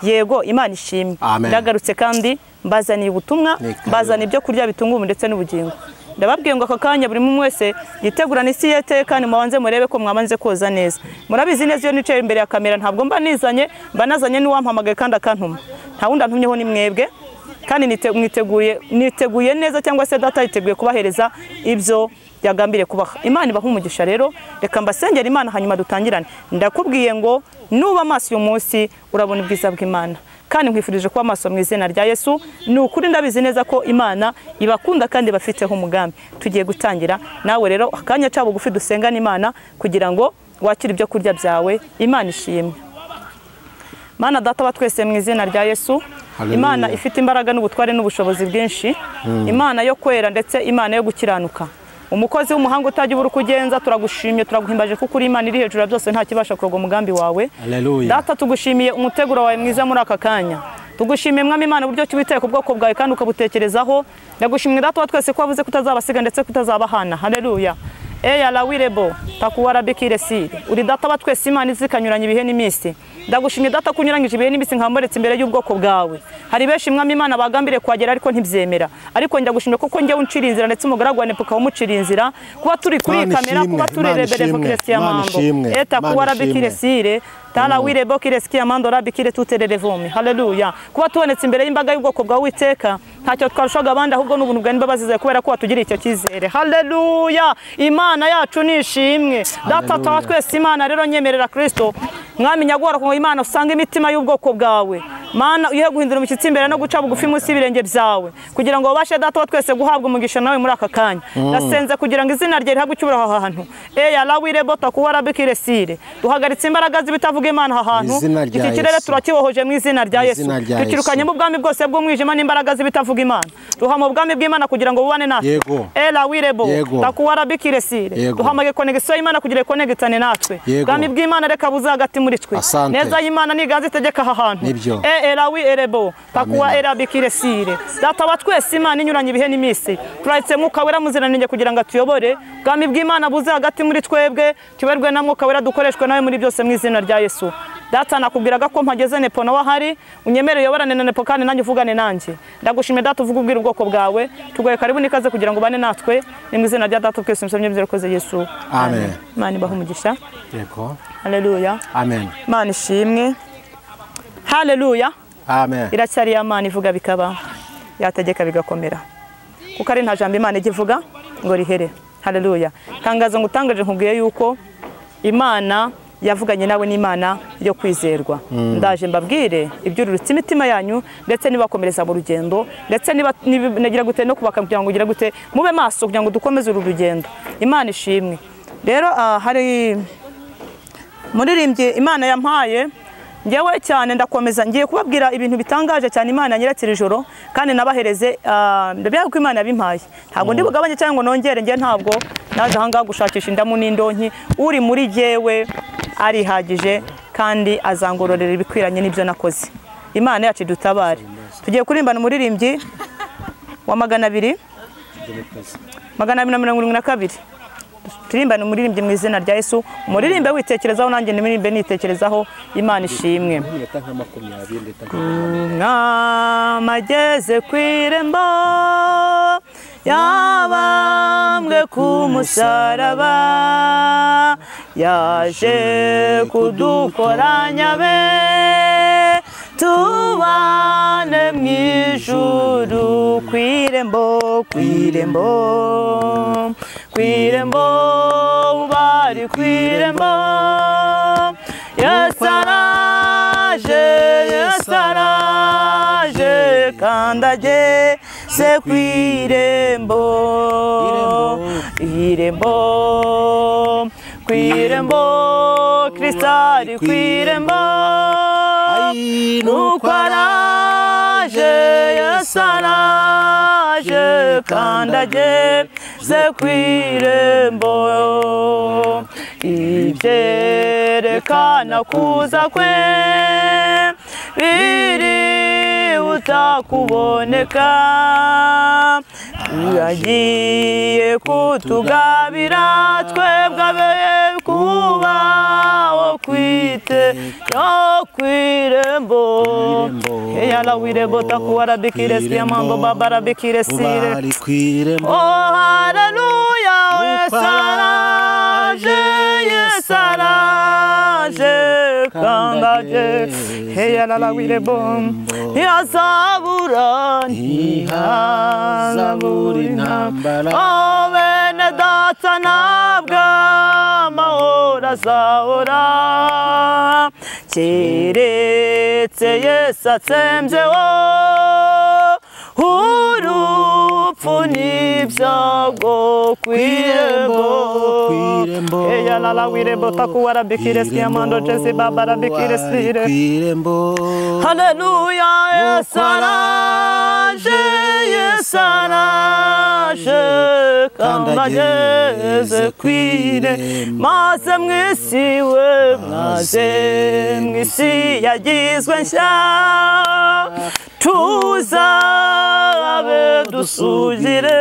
Speaker 1: Yego Imana ishimwe. Ndagarutse kandi mbazaniye ubutumwa, mbazaniye ibyo kurya bitunga umubiri ndetse n'ubugingo. Ndababwiye ngo aka kanya buri umwe wese yitegurana isi yete, kandi mubanze murebe ko mwabanze koza neza. Murabizi neza iyo nicaye imbere ya kamera ntabwo mba nizanye, mba nazanye n'uwampamagaye kandi akantuma. Nta wundi antumyeho ni mwebwe, kandi niteguye neza cyangwa se data yiteguye kubahereza ibyo yagambiriye kubaha. Imana ibaha umugisha rero, reka mbasengera Imana hanyuma dutangirane. Ndakubwiye ngo nuba amaso uyu munsi urabona ubwiza bw'Imana, kandi nkwifurije kuba amaso mu izina rya Yesu. Ni ukuri ndabizi neza ko Imana ibakunda kandi bafiteho umugambi. Tugiye gutangira nawe rero akanya ca bugufi dusengana Imana kugira ngo wakire ibyo kurya byawe. Imana ishimwe. Mana data wa twese mu izina rya Yesu, Imana ifite imbaraga n'ubutware n'ubushobozi bwinshi, Imana yo kwera ndetse Imana yo gukiranuka, umukozi w'umuhanga utajya ubura kugenza, turagushimye turaguhimbaje kuko uri Imana iri hejuru ya byose, nta kibasha kuroga umugambi wawe. Data tugushimiye umuteguro wawe mwiza muri aka kanya, tugushimiye Mwami Imana uburyo witaye ku bwoko bwawe kandi ukabutekerezaho. Ndagushimiye data wa twese ko wavuze kutazabasiga ndetse kutazabahana. Haleluya. Eya lawirebo takuwarabikire sire, uri data wa twese Imana izikanyuranya ibihe n'iminsi. Ndagushimye data kunyuranyije ibihe n'iminsi nkamboretse imbere y'ubwoko bwawe. Hari benshi Mwami Imana bagambiriye kuhagera ariko ntibyemera, ariko ndagushimye kuko njye uncira inzira ndetse umugaragu wa Nepo ukawumucira inzira. Kuba turi kuri kamera, kuba turerebere Christian Mambo eta kuwarabikire sire tala wirebo kiresikia mando rabikire tuterere vome. Haleluya. Kuba tubonetse imbere y'imbaga y'ubwoko bwawe Uwiteka, ntacyo twarushaga abandi ahubwo n'ubuntu bwawe n'imbabazi zawe kubera ko watugiriye icyo cyizere. Haleluya. Imana yacu nishimwe. Data twa twese Imana rero nyemerera Kristo Mwami nyagora ko Imana usanga imitima y'ubwoko bwawe. Mana uyihe guhindura umushyitsi imbere no guca bugufi munsi y'ibirenge byawe, kugira ngo babashe data wa twese guhabwa umugisha nawe muri aka kanya. Ndasenze kugira ngo izina rye rihabwe icyubahiro aha hantu. Eya lawirebo takuwarabikire sire, duhagaritse imbaraga z'ibitavuga Imana aha hantu. Iki kirere turakibohoje mu izina rya Yesu. Tukirukanye mu bwami bwose bw'umwijima n'imbaraga z'ibitavuga Imana. Duha mu bwami bw'Imana kugira ngo bubane natwe. Ela wirebo takuwarabikire sire, duhamage konegisiyo y'Imana kugira konegitane natwe. Bwami bw'Imana reka buze hagati muri twe. Neza y'Imana niganze itegeka aha hantu. Erawi erebo takuwa erabikire sire. Data wa twese Imana inyuranye ibihe n'imisi, turahitse Mwuka Wera muziranenge kugira ngo atuyobore. Ubwami bw'Imana buze hagati muri twebwe, tuberwe na Mwuka Wera, dukoreshwe nawe muri byose mu izina rya Yesu. Data nakubwiraga ko mpageze Nepo nawe ahari, unyemere uyoborane na Nepo kandi nanjye uvugane nanjye. Ndagushimiye Data, uvuga ubwira ubwoko bwawe, tugoye karibu nikaze kugira ngo ubane natwe, ni mu izina rya Data twese musomye by'urakoze Yesu.
Speaker 2: Amen.
Speaker 1: Imana ibahe umugisha.
Speaker 2: Yego.
Speaker 1: Haleluya.
Speaker 2: Amen.
Speaker 1: Imana ishimwe. Haleluya.
Speaker 2: Amen.
Speaker 1: Iracyari ya Mana ivuga bikaba, yategeka bigakomera. Kuko ari nta jambo Imana ijya ivuga ngo rihere. Haleluya. Tangazo ngutangaje nkubwiye yuko Imana yavuganye nawe n'Imana yo kwizerwa. Ndaje mbabwire ibyururutse imitima yanyu, ndetse nibakomereza mu rugendo, ndetse niba nagira gute no kubaka kugira ngo ugira gute mube maso kugira ngo dukomeze uru rugendo. Imana ishimwe. Rero hari muririmbye Imana yampaye njyewe cyane, ndakomeza ngiye kubabwira ibintu bitangaje cyane Imana yanyiratira ijoro, kandi nabahereze ndabya ko Imana yabimpaye. Ntabwo ndi bugabanye cyangwa ngo nongere, ngiye ntabwo naje ahangaha gushakisha indamu n'indonki. Uri muri jyewe arihagije kandi azangororera ibikwiranye n'ibyo nakoze. Imana yacu dutabare. Tugiye kurimbana umuririmbyi wa 272. Turimbana umuririmbyi mu izina rya Yesu. Umuririmbe witekerezaho, nanjye nimuririmbe nitekerezaho. Imana ishimwe. Umwami ageze ku irembo, yabambwe ku musaraba, yaje kudukoranya be tubane mu ijuru. Ku irembo, ku irembo, ku irembo, bari ku irembo. Yesu araje, Yesu araje, kandi ageze ku irembo. Irembo, ku irembo, Kristo ari ku irembo. Nuko araje, Yesu araje, kandi ageze ku irembo. Ibyerekana kuza kwe birihuta kuboneka, yagiye kutugabira twebwe abe kubaho kwite yo kwirembo. Eyala wirembo takuwara bikire siyamambo babara bikire sire. Oh haleluya, Yesu araje, Yesu araje, kandi ageze. Eyala wirembo ntihazabura, ntihazabura intambara. Oh bene Data ntabwo amahoro azahora, keretse Yesu atsembyeho urupfu n'ibyago. Ku irembo, eyalala wirembo takuwara bikire siyamando jesi babara bikire sire. Haleluya, Yesu araje, Yesu araje, kandi ageze ku irembo. Maze mu isi we, maze mu isi yagizwe nshya, tuzabe dusugire.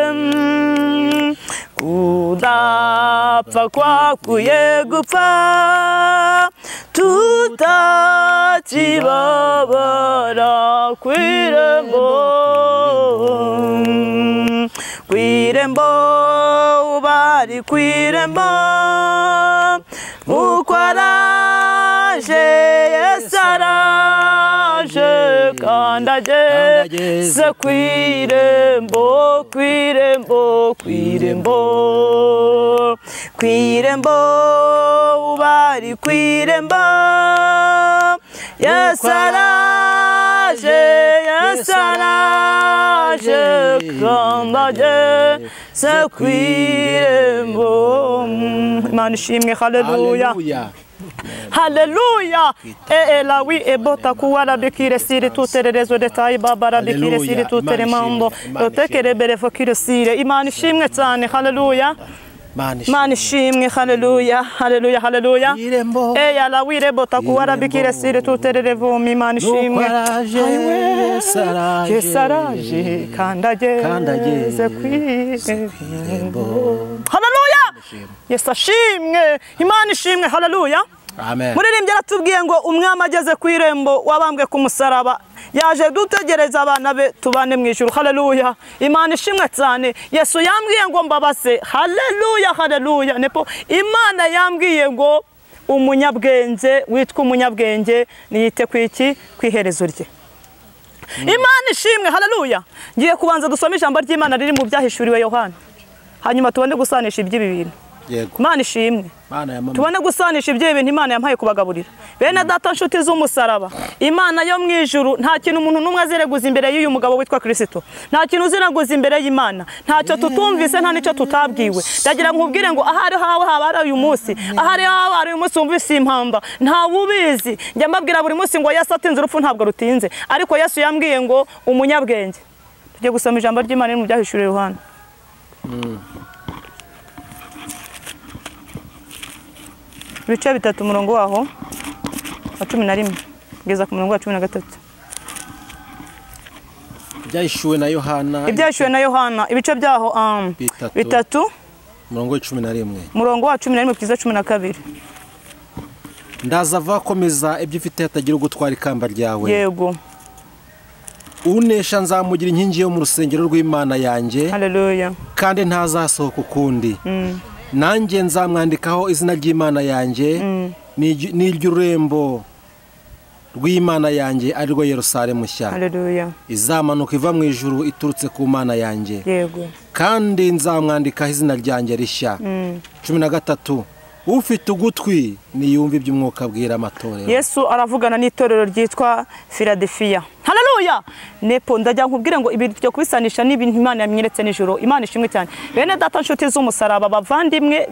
Speaker 1: Kudapfa kwakuye gupfa, tutakibabara. Ku irembo, ku irembo, bari ku irembo. Nuko araje, Yesu araje, kandi ageze ku irembo, ku irembo, ku irembo, ku irembo, bari ku irembo. Yesu araje, Yesu araje, kandi ageze ku irembo. Imana ishimwe. Haleluya. Haleluya. Elawi ebota kuwara bikire sire tutererezo detayi babara bikire sire tuteremando otekere berefo kire sire. Imana ishimwe cyane. Haleluya. Mana ishimwe, haleluya, haleluya, haleluya. Eya la wirebo takuwara bikire sire tuterere vumi. Imana ishimwe. Yesu araje kandi ageze ku irembo. Haleluya, Yesu ashimwe, Imana ishimwe, haleluya.
Speaker 2: Amen.
Speaker 1: Muririmbyi aratubwiye ngo umwami ageze ku irembo wabambwe ku musaraba yaje dutegereza abana be tubane mu ijuru. Haleluya, Imana ishimwe cyane. Yesu yambwiye ngo mbabase. Haleluya, haleluya. Nepo Imana yambwiye ngo umunyabwenge witwa umunyabwenge niyite ku iki? Ku iherezo rye. Imana ishimwe, haleluya. Ngiye kubanza dusome ijambo ry'Imana riri mu byahishuriwe Yohana, hanyuma tubone gusanisha iby'ibi bintu.
Speaker 2: Yego.
Speaker 1: Imana ishimwe. Tubone gusanisha ibyo bintu Imana yampaye kubagaburira. Bene data nshuti z'umusaraba, Imana yo mu ijuru nta kintu umuntu n'umwe azireguza imbere y'uyu mugabo witwa Kristo. Nta kintu uziraguza imbere y'Imana. Ntacyo tutumvise, nta nicyo tutabwiwe. Ndagira nkubwire ngo ahari hawe haba ari uyu munsi, ahari hawe ari uyu munsi wumvise impamba, nta wubizi. Njya mbabwira buri munsi ngo Yesu atinze urupfu ntabwo rutinze, ariko Yesu yambwiye ngo umunyabwenge. Tugiye gusoma ijambo ry'Imana mu byahishuriwe Yohana. Ibice 3 umurongo waho wa 11 kugeza ku murongo wa 13.
Speaker 2: Ibyahishuwe na Yohana.
Speaker 1: Ibyahishuwe na Yohana ibice byaho 3
Speaker 2: umurongo wa 11.
Speaker 1: Umurongo wa 11 kugeza 12.
Speaker 2: Ndaza vakomeza ibyo ufite hatagira ugutwara ikamba ryawe.
Speaker 1: Yego.
Speaker 2: Unesha nzamugira inkingi yo mu rusengero rw'Imana yanjye.
Speaker 1: Haleluya.
Speaker 2: Kandi ntazasohoka ukundi. Nanjye nzamwandikaho izina ry'Imana yanjye n'iry'ururembo rw'Imana yanjye ari rwo Yerusalemu nshya.
Speaker 1: Haleluya.
Speaker 2: Izamanuka iva mu ijuru iturutse ku Mana yanjye.
Speaker 1: Yego.
Speaker 2: Kandi nzamwandikaho izina ryanjye rishya. 13. Ufite ugutwi niyumva iby'umwuka abwira amatorero.
Speaker 1: Yesu aravugana n'itorero ryitwa Philadelphia. Haleluya. Nepo ndajya nkubwire ngo ibi byo kubisanisha n'ibintu Imana yamweretse nijoro. Imana ishimwe cyane. Bene data nshuti z'umusaraba, bavandimwe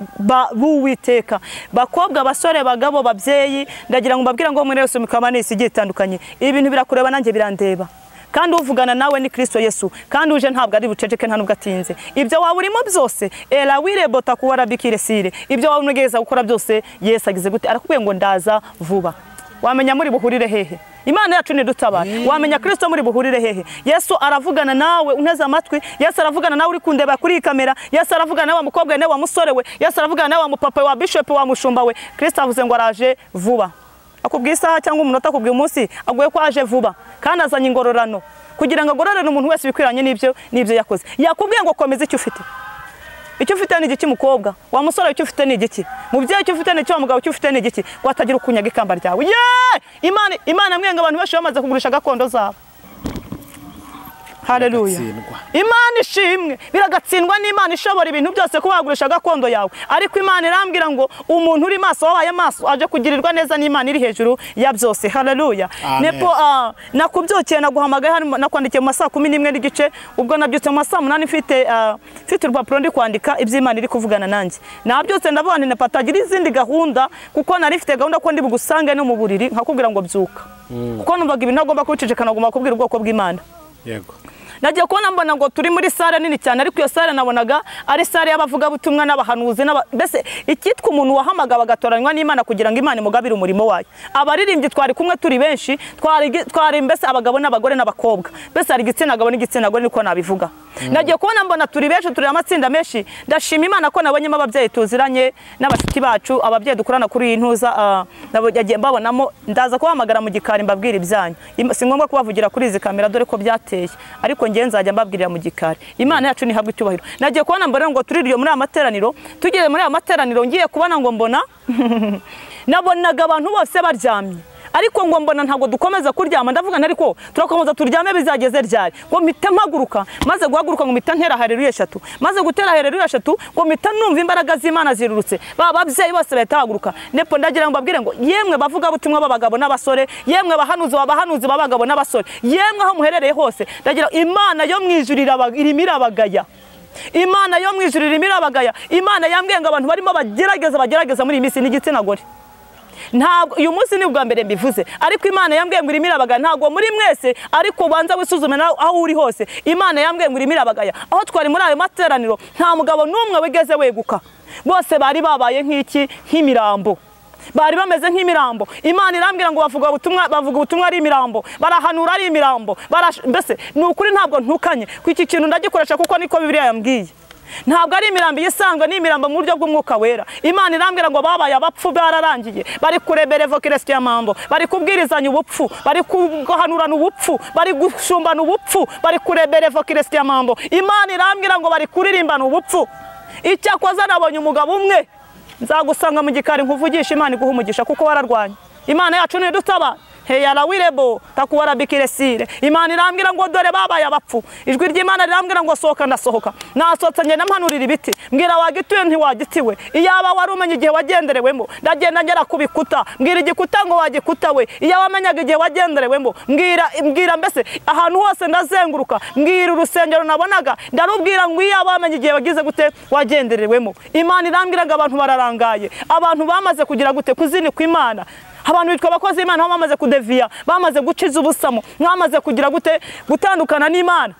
Speaker 1: b'Uwiteka, bakobwa, basore, bagabo, babyeyi, ndagira ngo mbabwire ngo mwere yose mukabane isi igiye itandukanye. Ibintu birakureba nanjye birandeba. Kandi uvugana nawe ni Kristo Yesu, kandi uje ntabwo ari buceceke nta nubwo atinze. Ibyo waba urimo byose, era wirebota kuwara bikire sire. Ibyo waba unegeza gukora byose, Yesu agize gute? Arakubwiye ngo ndaza vuba. Wamenya muri buhurire hehe? Imana yacu ni dutabara. Wamenya Kristo muri buhurire hehe? Yesu aravugana nawe unteze amatwi. Yesu aravugana nawe uri kundeba kuri kamera. Yesu aravugana nawe mukobwa nawe wa musore we. Yesu aravugana nawe wa mupapa wa bishop wa mushumba we. Kristo avuze ngo araje vuba. Akubwiye isaha cyangwa umunota, akubwiye umunsi, aguye ko aje vuba kandi azanye ingororano kugira ngo agororane umuntu wese bikwiranye n'ibyo yakoze. Yakubwiye ngo komeza icyo ufite. Icyo ufite ni igiki mukobwa wa musore? Icyo ufite ni igiki mubyeyi? Icyo ufite ni icyo mugabo? Icyo ufite ni igiki ngo atagira ukunyaga ikamba ryawe? Ye! Imana mwenga abantu benshi bamaze kugurisha gakondo zabo. Haleluya. Imana ishimwe. Biragatsindwa n'Imana ishobora ibintu byose kuba wagurisha gakondo yawe. Ariko Imana irambwira ngo umuntu uri maso wabaye maso aje kugirirwa neza n'Imana iri hejuru ya byose. Haleluya. Nepo nakubyokeye naguhamagaye hano nakwandikiye mu masaha 11:15, ubwo nabyutse mu masaha 8 mfite urupapuro ndi kwandika iby'Imana iri kuvugana nanjye. Nabyutse ndavuga nti nepatagira izindi gahunda kuko nari mfite gahunda ko ndi bugusange no mu buriri nkakubwira ngo byuka. Kuko numvaga ibintu nagomba kubiceceka, nagomba kubwira ubwoko bw'Imana.
Speaker 2: Yego.
Speaker 1: Nagiye kubona mbona ngo turi muri sare nini cyane, ariko iyo sare nabonaga ari sare y'abavugabutumwa n'abahanuzi mbese icyitwa umuntu wahamagawe agatoranywa n'Imana kugira ngo Imana imugabire umurimo wayo. Abaririmbyi twari kumwe turi benshi, twari mbese abagabo n'abagore n'abakobwa, mbese hari igitsina gabo n'igitsina gore niko nabivuga. Nagiye kubona mbona turi benshi, turi amatsinda menshi. Ndashima Imana ko nabonyemo ababyeyi tuziranye n'abashuti bacu, ababyeyi dukorana kuri iyi ntuza, nagiye mbabonamo. Ndaza kubahamagara mu gikari mbabwira ibyanyu. Si ngombwa kubavugira kuri izi kamera dore ko byateye, ariko ngiye nzajya mbabwirira mu gikari. Imana yacu nihabwe icyubahiro. Nagiye kubona mbona ngo tuririyo muri amateraniro, tugeze muri amateraniro ngiye kubona ngo mbona nabonaga abantu bose baryamye, ariko ngo mbona ntabwo dukomeza kuryama. Ndavuga ariko turakomeza turyame bizageze ryari? Ngo mpita mpaguruka, maze guhaguruka ngo mpita ntera haleluya 3, maze gutera haleluya 3 ngo mpita numva imbaraga z'Imana zirurutse. Ba babyeyi bose bahita bahaguruka. Nepo ndagira ngo mbabwire ngo yemwe bavuga butumwa b'abagabo n'abasore, yemwe bahanuzi b'abagabo n'abasore, yemwe aho muherereye hose, ndagira Imana yo mu ijuru irimo irabagaya. Imana yo mu ijuru irimo irabagaya. Imana yambwiye ngo abantu barimo bagerageza muri iyi minsi n'igitsina gore. Ntabwo uyu munsi ni ubwa mbere mbivuze, ariko Imana yambwiye ngo irimo irabagaya. Ntabwo muri mwese, ariko banza wisuzume nawe aho uri hose. Imana yambwiye ngo irimo irabagaya. Aho twari muri ayo materaniro nta mugabo n'umwe wigeze weguka. Bose bari babaye nk'iki? Nk'imirambo. Bari bameze nk'imirambo. Imana irambwira ngo bavuga ubutumwa ari imirambo, barahanura ari imirambo. Mbese ni ukuri ntabwo ntukanye ku iki kintu ndagikoresha kuko niko Bibiliya yambwiye. Ntabwo ari imirambo isanzwe, ni imirambo mu buryo bw'umwuka wera. Imana irambwira ngo babaye abapfu bararangiye, bari kureberevo kirestia mambo, bari kubwirizanya ubupfu, bari kuhanurana ubupfu, bari gushumbana ubupfu, bari kureberevo kirestia mambo. Imana irambwira ngo bari kuririmbana ubupfu. Icyakoze nabonye umugabo umwe, nzagusanga mu gikari nkuvugisha, Imana iguha umugisha kuko wararwanye. Imana yacu nidutaba heyarawirebo takuwarabikiresire. Imana irambwira ngo dore babaye abapfu. Ijwi ry'Imana rirambwira ngo sohoka, ndasohoka. Nasohotse ngenda mpanurira ibiti, mbwira wagituye ntiwagitiwe. Iyaba wari umenye igihe wagenderewemo, ndagenda ngera ku bikuta, mbwira igikuta ngo wagikuta we. Iyaba wamenyaga igihe wagenderewemo, mbwira mbese ahantu hose ndazenguruka, mbwira urusengero nabonaga, ndarubwira ngo iyaba wamenye igihe wagize gute wagenderewemo. Imana irambwira ngo abantu bararangaye, abantu bamaze kugira gute kuzinikwa Imana. Abantu bitwa abakozi Imana bamaze kudeviya, bamaze guciza ubusamo, mwamaze kugira gute gutandukana n'Imana.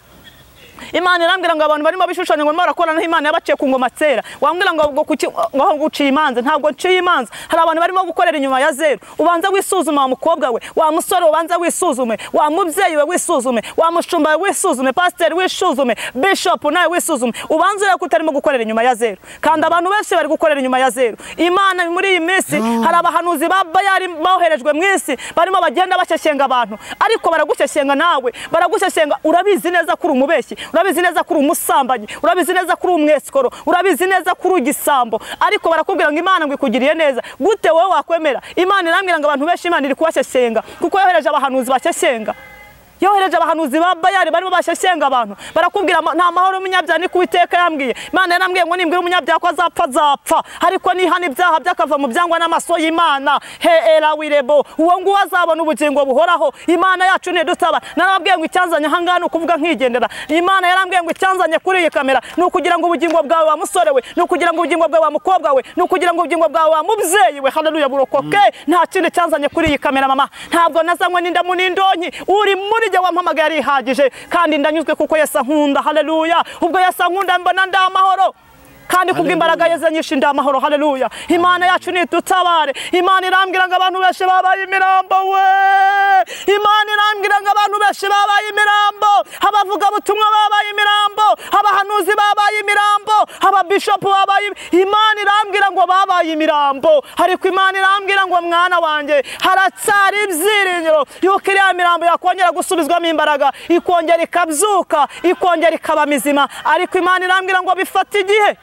Speaker 1: Imana irambwira ngo abantu barimo bishushanya ngo barakorana n'Imana yabaciye ku ngoma tsera. Wambwira ngo ngo guciye imanza, ntabwo nciye imanza. Hari abantu barimo gukorera inyuma ya zero. Ubanza wisuzuma wa mukobwa we, wa musore ubanza wisuzume, wa mubyeyi we wisuzume, wa mushumba we wisuzume, pastor wisuzume, bishop nawe wisuzume. Ubanza urebe ko utarimo gukorera inyuma ya zero. Kandi abantu benshi bari gukorera inyuma ya zero. Imana muri iyi minsi hari abahanuzi ba Bayali boherejwe mu isi barimo bagenda bashyeshyenga abantu, ariko baragushyeshyenga nawe, baragushyeshyenga. Urabizi neza kuri umubeshyi, urabizi neza kuri umusambanyi, urabizi neza kuri umwesikoro, urabizi neza kuri igisambo, ariko barakubwira ngo Imana ngo ikugiriye neza. Gute wowe wakwemera? Imana irambwira ngo abantu benshi Imana iri kubashyeshyenga kuko yohereje abahanuzi bashyeshyenga. Yohereje abahanuzi ba Bayali barimo bashyeshyenga abantu. Barakubwira nta mahoro umunyabyaha ni kuwiteka yambwiye. Imana yarambwiye ngo nimbwira umunyabyaha ko azapfa azapfa, ariko nihana ibyaha byakava mu byangwa n'amaso y'Imana. He era wirebo, uwo nguwo azabona ubugingo buhoraho. Imana yacu nidutaba. Narababwiye ngo icyanzanye aha ngaha ni ukuvuga nkigendera. Imana yarambwiye ngo icyanzanye kuri iyi kamera ni ukugira ngo ubugingo bwawe wa musore we, ni ukugira ngo ubugingo bwawe wa mukobwa we, ni ukugira ngo ubugingo bwawe wa mubyeyi we. Haleluya, burokoke. Nta kindi cyanzanye kuri iyi kamera mama. Ntabwo nazanywe n'indamu n'indonki. Uri muri jye wampamagaye arihagije, kandi ndanyuzwe kuko Yesu ankunda. Haleluya. Ubwo Yesu ankunda mbona ndamahoro, kandi kubw'imbaraga ye nyinshi ndamahoro. Haleluya. Imana yacu nitutabare. Imana irambwira ngo abantu benshi babaye imirambo we. Imana irambwira ngo abantu benshi babaye imirambo, abavuga butumwa babaye imirambo, abahanuzi babaye imirambo, ababishop babaye. Imana irambwira ngo babaye imirambo, ariko Imana irambwira ngo mwana wanjye haracyari ibyiringiro yuko iriya mirambo yakongera gusubizwamo imbaraga, ikongera ikabyuka, ikongera ikaba mizima. Ariko Imana irambwira ngo bifata igihe.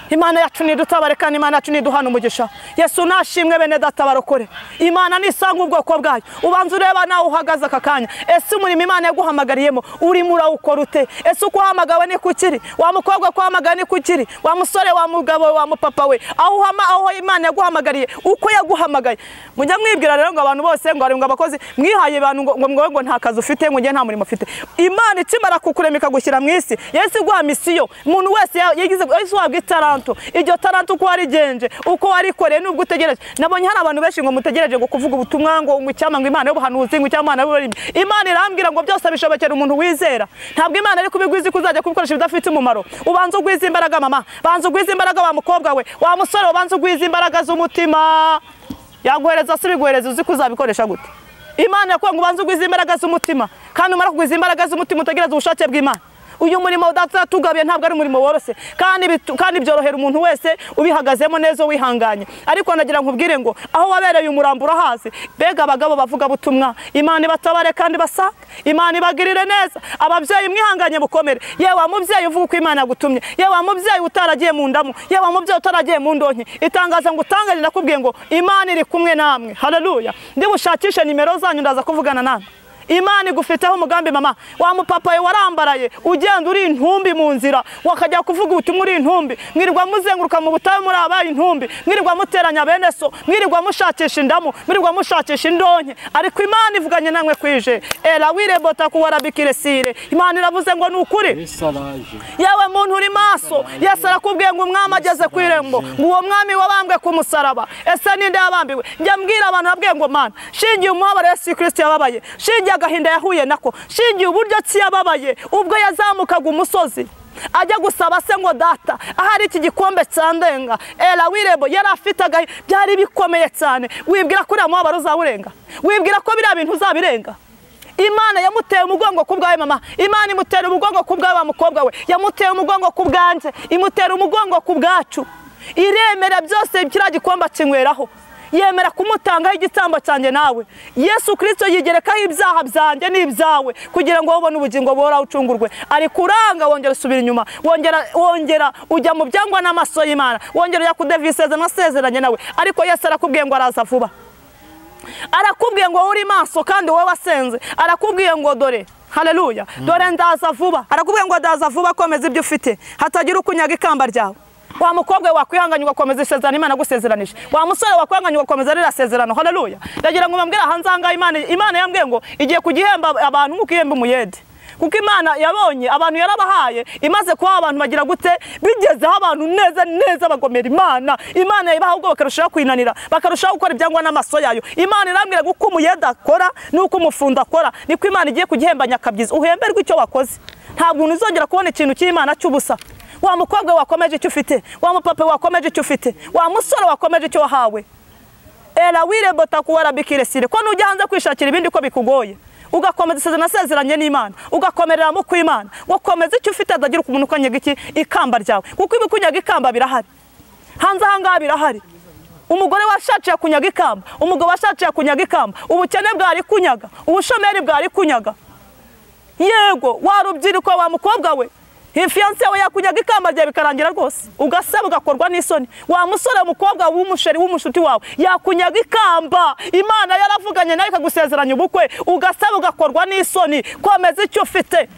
Speaker 1: Imana yacu nidutabare kandi Imana yacu niduhana umugisha. Yesu nashimwe bene data barokore. Imana nisanga ubwoko bwayo. Ubanza ureba nawe uhagaze aka kanya. Ese umurimo Imana yaguhamagariyemo urimo urawukora ute? Ese uko uhamagawe ni kukiri? Wa mukobwa ko uhamagawe ni kukiri? Wa musore, wa mugabo, wa mupapa we, aho Imana yaguhamagariye uko yaguhamagaye. Mujya mwibwira rero ngo abantu bose ngo ari ngo abakozi mwihaye abantu ngo ngo nta kazi ufite, ngo ngiye nta murimo ufite. Imana ikimara kukurema ikagushyira mu isi, Yesu iguha misiyo. Umuntu wese yagize Yesu wabwa itaranto. Iryo taranto uko warigenje, uko warikoreye nubwo utegereje. Nabonye hari abantu benshi ngo mutegereje ngo kuvuga ubutumwa ngo icyama ngo Imana y'ubuhanuzi, ngo icyama Imana y'uburimyi. Imana irambwira ngo byose bishobokera umuntu wizera. Ntabwo Imana ari kubigwiza kuzajya kubikoresha bidafite umumaro. Ubanza ugwiza imbaraga mama, banza ugwiza imbaraga wa mukobwa we, wa musore, ubanza ugwiza imbaraga z'umutima. Yaguhereza si biguhereza uzi kuzabikoresha gute? Imana yakuye ngo ubanze ugwiza imbaraga z'umutima, kandi umara kugwiza imbaraga z'umutima utegereza ubushake bw'Imana. Uyu murimo udatatugabiye ntabwo ari umurimo woroshye, kandi byorohera umuntu wese ubihagazemo neza wihanganye. Ariko nagira nkubwire ngo aho wabereye umurambo urahazi. Bega abagabo bavuga butumwa, Imana ibatabare kandi basa, Imana ibagirire neza. Ababyeyi mwihanganye mukomere. Yewe mubyeyi uvuga uko Imana yagutumye, yewe mubyeyi utaragiye mu ndamu, yewe mubyeyi utaragiye mu ndonke, itangaza ngo utanganye ndakubwiye ngo Imana iri kumwe namwe. Haleluya. Ndibushakishe nimero zanyu ndaza kuvugana namwe. Imana igufiteho umugambi mama. Wa mupapa warambaraye ugenda uri intumbi mu nzira, wakajya kuvuga ubutumwa uri intumbi, mwirirwa muzenguruka mu butayu muri abaye intumbi, mwirirwa muteranya bene so, mwirirwa mushakisha indamu, mwirirwa mushakisha indonke. Ariko Imana ivuganye namwe kwije era wirebota kuwarabikiresire. Imana iravuze ngo nukuri. Yewe muntu uri maso, Yesu arakubwiye ngo umwami ageze ku irembo, ngo uwo mwami wabambwe ku musaraba. Ese ninde yabambiwe? Njya mbwira abantu nabwiye ngo Mana, shingiye umuhabara Yesu Kristo yababaye, shingiye agahinda yahuye nako, shingiye uburyo ki yababaye ubwo yazamukaga umusozi. Ajya gusaba se ngo data ahari iki gikombe cyandenga. Era wirebo yari afite byari bikomeye cyane. Wibwira ko uriya mubabaro uzawurenga? Wibwira ko biriya bintu uzabirenga? Imana yamuteye umugongo ku bwawe mama, Imana imutera umugongo ku bwawe mukobwa we, yamuteye umugongo ku bwanje, imutera umugongo ku bwacu. Iremera byose kiriya gikombe akinyweraho, yemera kumutangaho igitambo cyanjye nawe. Yesu Kristo yigerekaho ibyaha byanjye n'ibyawe kugira ngo ubone ubugingo buhoraho ucungurwe. Ari kuranga wongera usubira inyuma, wongera ujya mu byangwa n'amaso y'Imana, wongera ujya kudeviseza nasezeranye nawe. Ariko Yesu arakubwiye ngo araza vuba, arakubwiye ngo uri maso kandi wowe wasenze, arakubwiye ngo dore haleluya, dore ndaza vuba, arakubwiye ngo ndaza vuba, komeza ibyo ufite hatagira ukunyaga ikamba ryawe. Wa mukobwa wakwihanganya ugakomeza isezerano Imana gusezeranije, wa musore wakwihanganya ugakomeza rira sezerano. Haleluya. Ndagira ngo mbabwire ahanzanga Imana yambwiye ngo igiye kugihemba abantu nk'uko ihemba umuyede. Kuko Imana yabonye abantu yarabahaye, imaze kuba abantu bagira gute, bigezeho abantu neza neza bagomera Imana. Imana yabaha ubwo bakarushaho kwinanira, bakarushaho gukora ibyangwa n'amaso yayo. Imana irambwira ngo uko umuyede akora nuko umufundi akora niko Imana igiye kugihemba nyakabyizi. Uhemberwe icyo wakoze, ntabwo uzongera kubona ikintu cy'Imana cy'ubusa. Wa mukobwa wakomeje icyo ufite, wa mupapa wakomeje icyo ufite, wa musore wakomeje icyo wahawe. Era wirebo takuwara bikiresire ko nujya hanze kwishakira ibindi ko bikugoye, ugakomeza isezerano nasezeranye n'Imana, ugakomerera mu kw'Imana, wakomeza icyo ufite adagira umuntu ukanyaga iki ikamba ryawe, kuko ibikunyaga ikamba birahari hanze ahangaha birahari. Umugore washaciye kunyaga ikamba, umugabo washaciye kunyaga ikamba, ubukene bwari kunyaga, ubushomeri bwari kunyaga. Yego wa rubyiruko wa mukobwa we, fiancé yawe yakunyaga ikamba ryawe bikarangira rwose, ugasaba ugakorwa n'isoni. Wa musore mukobwa w'umusheri w'umushuti wawe yakunyaga ikamba, Imana yaravuganye nawe ikagusezeranya ubukwe, ugasaba ugakorwa n'isoni. Komeza icyo ufite,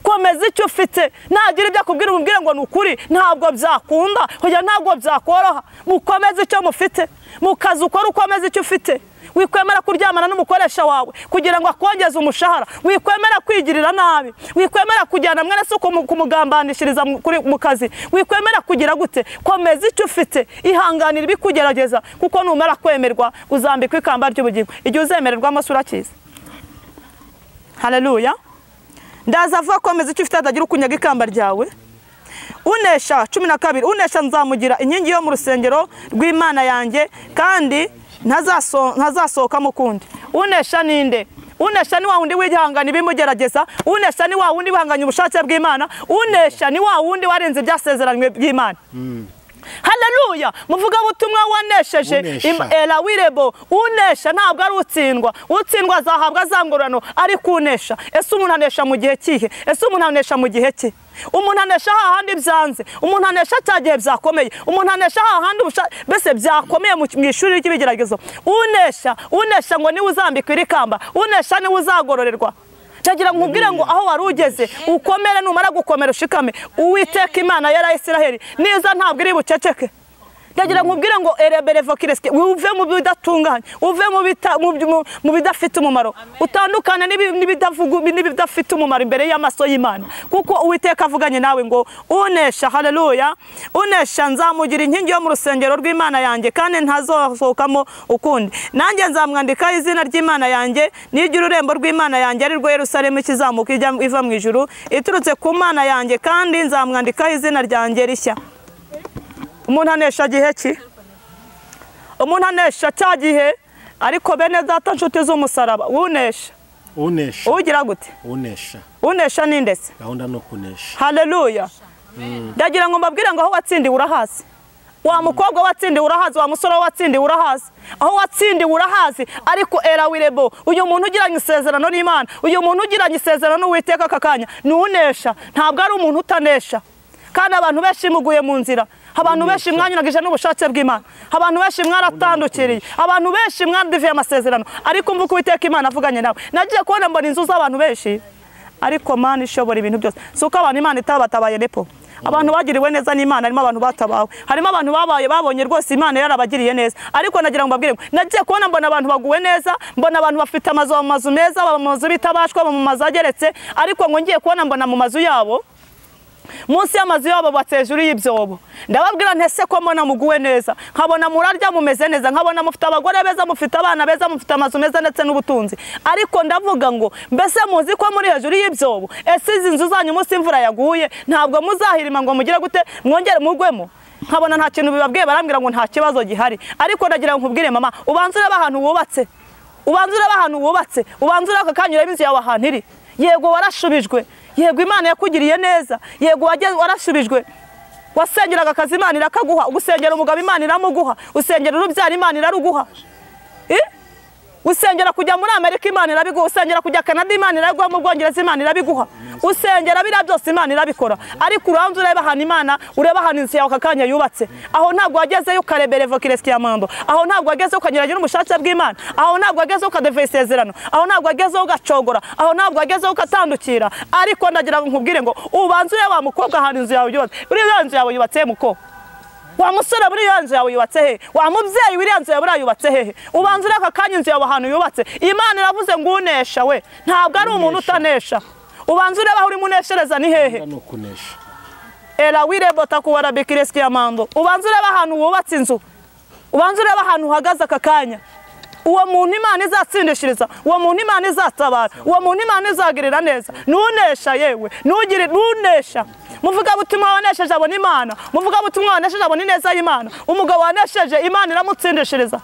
Speaker 1: komeza icyo ufite. Nagira ibyo akubwira umubwire ngo ni ukuri, ntabwo byakunda, hoya ntabwo byakoroha. Mukomeze icyo mufite, mu kazi ukora ukomeze icyo ufite. Wikwemera kuryamana n'umukoresha wawe kugira ngo akongeze umushahara, wikwemera kwigirira nabi, wikwemera kujyana mwene so kumugambanishiriza mu kazi, wikwemera kugira gute. Komeza icyo ufite, ihanganira ibikugerageza, kuko numara kwemerwa uzambikwa ikamba ry'ubugingo. Igihe uzemererwamo sura cyiza. Haleluya. Ndaza vuba, komeza icyo ufite hatagira ukunyaga ikamba ryawe. Unesha 12, unesha nzamugira inkingi yo mu rusengero rw'Imana yanjye kandi ntazasohoka mukundi. Unesha ninde? Unesha ni wa wundi wihangana ibimugerageza, unesha ni wa wundi wihanganya ubushake bw'Imana, unesha ni wa wundi warenze ibyasezeranywe by'Imana. Haleluya. Muvuga butumwa wanesheje era wirebo. Unesha ntabwo ari utsindwa, utsindwa azahabwa zangorano, ariko unesha. Ese umuntu anesha mu gihe kihe? Ese umuntu anesha mu gihe ki? Umuntu anesha hahandi byanze, umuntu anesha cyagihe byakomeye, umuntu anesha hahandi bese byakomeye mu ishuri ry'ibigeragezo. Unesha, unesha ngo niwe uzambikwa ikamba, unesha niwe uzagororerwa. Ndagira ngo nkubwire ngo aho wari ugeze ukomere, numara gukomera ushikame. Uwiteka Imana yari Isiraheli niza ntabwo iri buceceke. Ndagira ngo nkubwire ngo ereberevokireske, uve mu bidatunganye, uve mu bidafite umumaro, utandukane n'ibidafite umumaro imbere y'amaso y'Imana, kuko Uwiteka avuganye nawe ngo unesha. Haleluya. Unesha nzamugira inkingi yo mu rusengero rw'Imana yanjye kandi ntazosohokamo ukundi. Nanjye nzamwandikaho izina ry'Imana yanjye n'iry'ururembo rw'Imana yanjye ari rwo Yerusalemu ikizamuka ijya iva mu ijuru iturutse ku Mana yanjye, kandi nzamwandikaho izina ryanjye rishya. Umuntu anesha gihe ki? Umuntu anesha cya gihe. Ariko bene data nshuti z'umusaraba, unesha
Speaker 2: unesha
Speaker 1: ugira gute?
Speaker 2: Unesha.
Speaker 1: Unesha ni ndetse
Speaker 2: gahunda no kunesha.
Speaker 1: Haleluya. Ndagira ngo mbabwire ngo aho watsindiwe urahazi, wa mukobwa watsindiwe urahazi, wa musore watsindiwe urahazi, aho watsindiwe urahazi. Ariko era wirebo, uyu muntu ugiranye isezerano n'Imana, uyu muntu ugiranye isezerano n'Uwiteka aka kanya ni unesha, ntabwo ari umuntu utanesha. Kandi abantu benshi muguye mu nzira, abantu benshi mwanyuragije n'ubushake bw'Imana, abantu benshi mwaratandukiriye, abantu benshi mwandiviye amasezerano. Ariko mvuka Uwiteka Imana avuganye nawe. Nagiye kubona mbona inzu z'abantu benshi, ariko Mana ishobora ibintu byose. Si uko abantu Imana itabatabaye nepo, abantu bagiriwe neza n'Imana, harimo abantu batabawe, harimo abantu babaye babonye rwose Imana yarabagiriye neza. Ariko nagira ngo mbabwire, nagiye kubona mbona abantu baguwe neza, mbona abantu bafite amazu, mu mazu meza, mu mazu bitabashwa, mu mazu ageretse. Ariko ngo ngiye kubona mbona mu mazu yabo Munsi y'amazu yabo bubatse hejuru y'ibyobo. Ndababwira ntese ko mbona muguwe neza, nkabona murarya mumeze neza, nkabona mufite abagore beza, mufite abana beza, mufite amazu meza ndetse n'ubutunzi. Ariko ndavuga ngo mbese muzi ko muri hejuru y'ibyobo? Ese izi nzu zanyu munsi imvura yaguye ntabwo muzahirima ngo mugire gute mwongere mugwemo? Nkabona nta kintu bibabwiye, barambwira ngo nta kibazo gihari. Ariko ndagira ngo nkubwire mama, ubanze urebe ahantu wubatse, ubanze urebe ahantu wubatse, ubanze urebe aka kanya urebe inzu yawe ahantu iri. Yego warashubijwe, yego Imana yakugiriye neza, yego warashubijwe. Wasengeraga akazi Imana irakaguha, ugusengera umugabo Imana iramuguha, usengera urubyaro Imana iraruguha. Usengera kujya muri Amerika Imana irabiguha, usengera kujya Canada Imana irabiguha, mu Bwongereza Imana irabiguha, usengera biriya byose Imana irabikora. Ariko uranze urebe ahantu Imana, urebe ahantu inzu yawe aka kanya yubatse. Aho ntabwo wagezeyo ukareberevo kiresiyamando, aho ntabwo wagezeyo ukanyuragira umushake bw'Imana, aho ntabwo wagezeyo ukadeva isezerano, aho ntabwo wagezeyo ugacogora, aho ntabwo wagezeyo ukatandukira. Ariko ndagira ngo nkubwire ngo ubanze urebe wa mukobwa ahantu inzu yawe yubatse. Buriya inzu yawe yubatse muko? Wa musore buriya nzu yawe yubatse he? Wa mubyeyi buriya nzu yawe yubatse hehe? Ubanza ureka kanya inzu yawe ahantu yubatse. Imana iravuze ngo unesha we, ntabwo ari umuntu utanesha. Ubanza ureba aho urimo uneshereza ni hehe? Era wirebota kuwara bikiresiyamando. Ubanza ureba ahantu wubatse inzu, ubanza ureba ahantu uhagaze aka kanya. Uwo muntu Imana izatsindishiriza, uwo muntu Imana izatabara, uwo muntu Imana izagirira neza. Nunesha yewe, nugire nunesha. Muvuga butumwa wanesheje abona Imana, muvuga butumwa wanesheje abona ineza y'Imana. Umugabo wanesheje Imana iramutsindishiriza.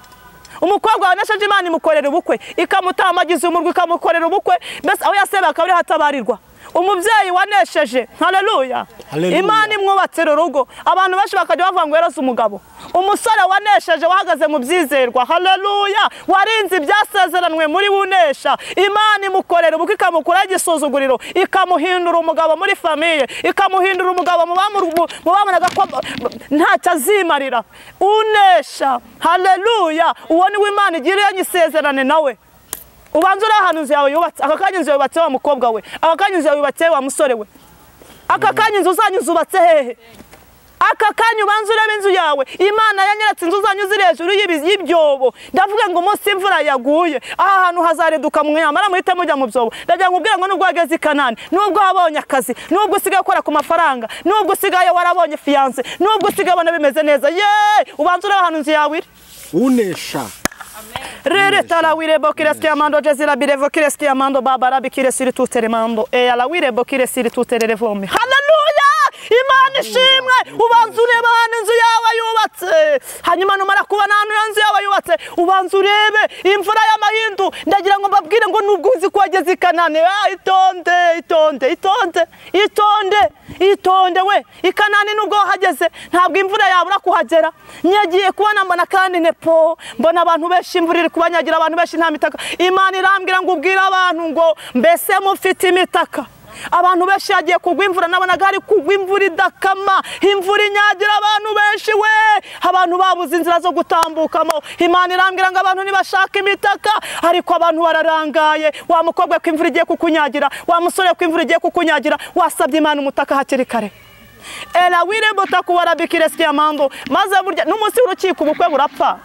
Speaker 1: Umukobwa wanesheje Imana imukorera ubukwe, ikamutamagiza umurwi ikamukorera ubukwe, mbese aho yaseba akaba ari hatabarirwa. Umubyeyi wanesheje, haleluya, Imana imwubatsira urugo. Abantu benshi bakajya bavuga ngo yarose umugabo. Umusore wanesheje wahagaze mu byizerwa, haleluya, warinze ibyasezeranwe muri wunesha, Imana imukorera ubukwe ikamukura igisuzuguriro, ikamuhindura umugabo muri famiye, ikamuhindura umugabo mu bamunaga ko ntacyo azimarira. Unesha, haleluya, uwo ni we Imana igiriye isezerane nawe. Ubanza uri ahantu inzu yawe yubatse, aka kanya inzu yawe yubatse wa mukobwa we, aka kanya inzu yawe yubatse wa musore we, aka kanya inzu zanyu zubatse hehe? Aka kanya ubanza urebe inzu yawe. Imana yanyeretse inzu zanyu ziri hejuru y'ibyobo. Ndavuga ngo umunsi imvura yaguye aha hantu hazareduka mwamara muhite mujya mu byobo. Ndagira ngo ubwire ngo nubwo wageze i Kanani, nubwo wabonye akazi, nubwo usigaye ukora ku mafaranga, nubwo usigaye warabonye fiance, nubwo usigaye ubona bimeze neza, ye ubanza urebe ahantu inzu yawe iri.
Speaker 2: Unesha.
Speaker 1: Rere tala wirebo kireskiamando jezira birevo kireskiamando babara bikiresiri tuteremando e ala wirebo kiresiri tutererevome. Haleluya! Imana ishimwe. Ubanza urebe ahantu inzu yawe yubatse. Hanyuma numara kubona ahantu inzu yawe yubatse, ubanza urebe imvura y'amahindu. Ndagira ngo mbabwire ngo nubwo uzi ko wageze i Kanani, itonde, itonde, itonde, itonde, itonde we. I Kanani nubwo wahageze ntabwo imvura yabura kuhagera. Nyagiye kubona mbona kandi nepo, mbona abantu benshi imvura iri kubanyagira, abantu benshi nta mitaka. Imana irambwira ngo ubwire abantu ngo mbese mufite imitaka. Abantu benshi yagiye kugwa imvura, nabonaga hari kugwa imvura idakama, imvura inyagira abantu benshi we, abantu babuze inzira zo gutambukamo. Imana irambwira ngo abantu nibashaka imitaka, ariko abantu bararangaye. Wa mukobwa ko imvura igiye kukunyagira, wa musore ko imvura igiye kukunyagira, wasabye Imana umutaka hakiri kare. Era wirebo takuwara bikiresiyamando. Maze burya n'umunsi w'urukiko ubukwe burapfa.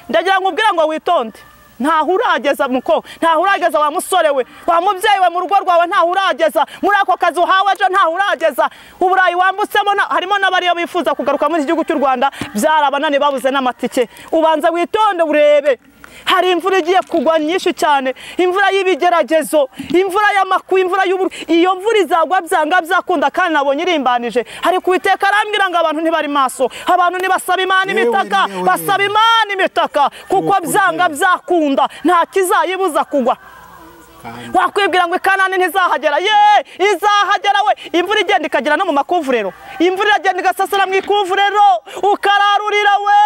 Speaker 1: Ndagira ngo ubwire ngo witonde. Ntaho urageza muko, ntaho urageza wa musore we, wa mubyeyi we mu rugo rwawe, ntaho urageza muri ako kazi uhawe ejo, ntaho urageza uburayi wambutsemo. Harimo n'abariyo bifuza kugaruka muri iki gihugu cy'u Rwanda, byarabananiye babuze n'amatike. Ubanza witonde urebe. Hari imvura igiye kugwa nyinshi cyane, imvura y'ibigeragezo, imvura y'amaku, imvura y'uburu. Iyo mvura izagwa byanga byakunda, kandi nabonye irimbanije. Hari kuwiteka arambwira ngo abantu ntibari maso, abantu ntibasaba Imana imitaka, basaba Imana imitaka, kuko byanga byakunda nta kizayibuza kugwa. Wakwibwira ngo Ikanani ntizahagera, ye izahagera we. Imvura igenda ikagera no mu makuvurero, imvura iragenda igasasira mu ikuvurero, ukararurira we,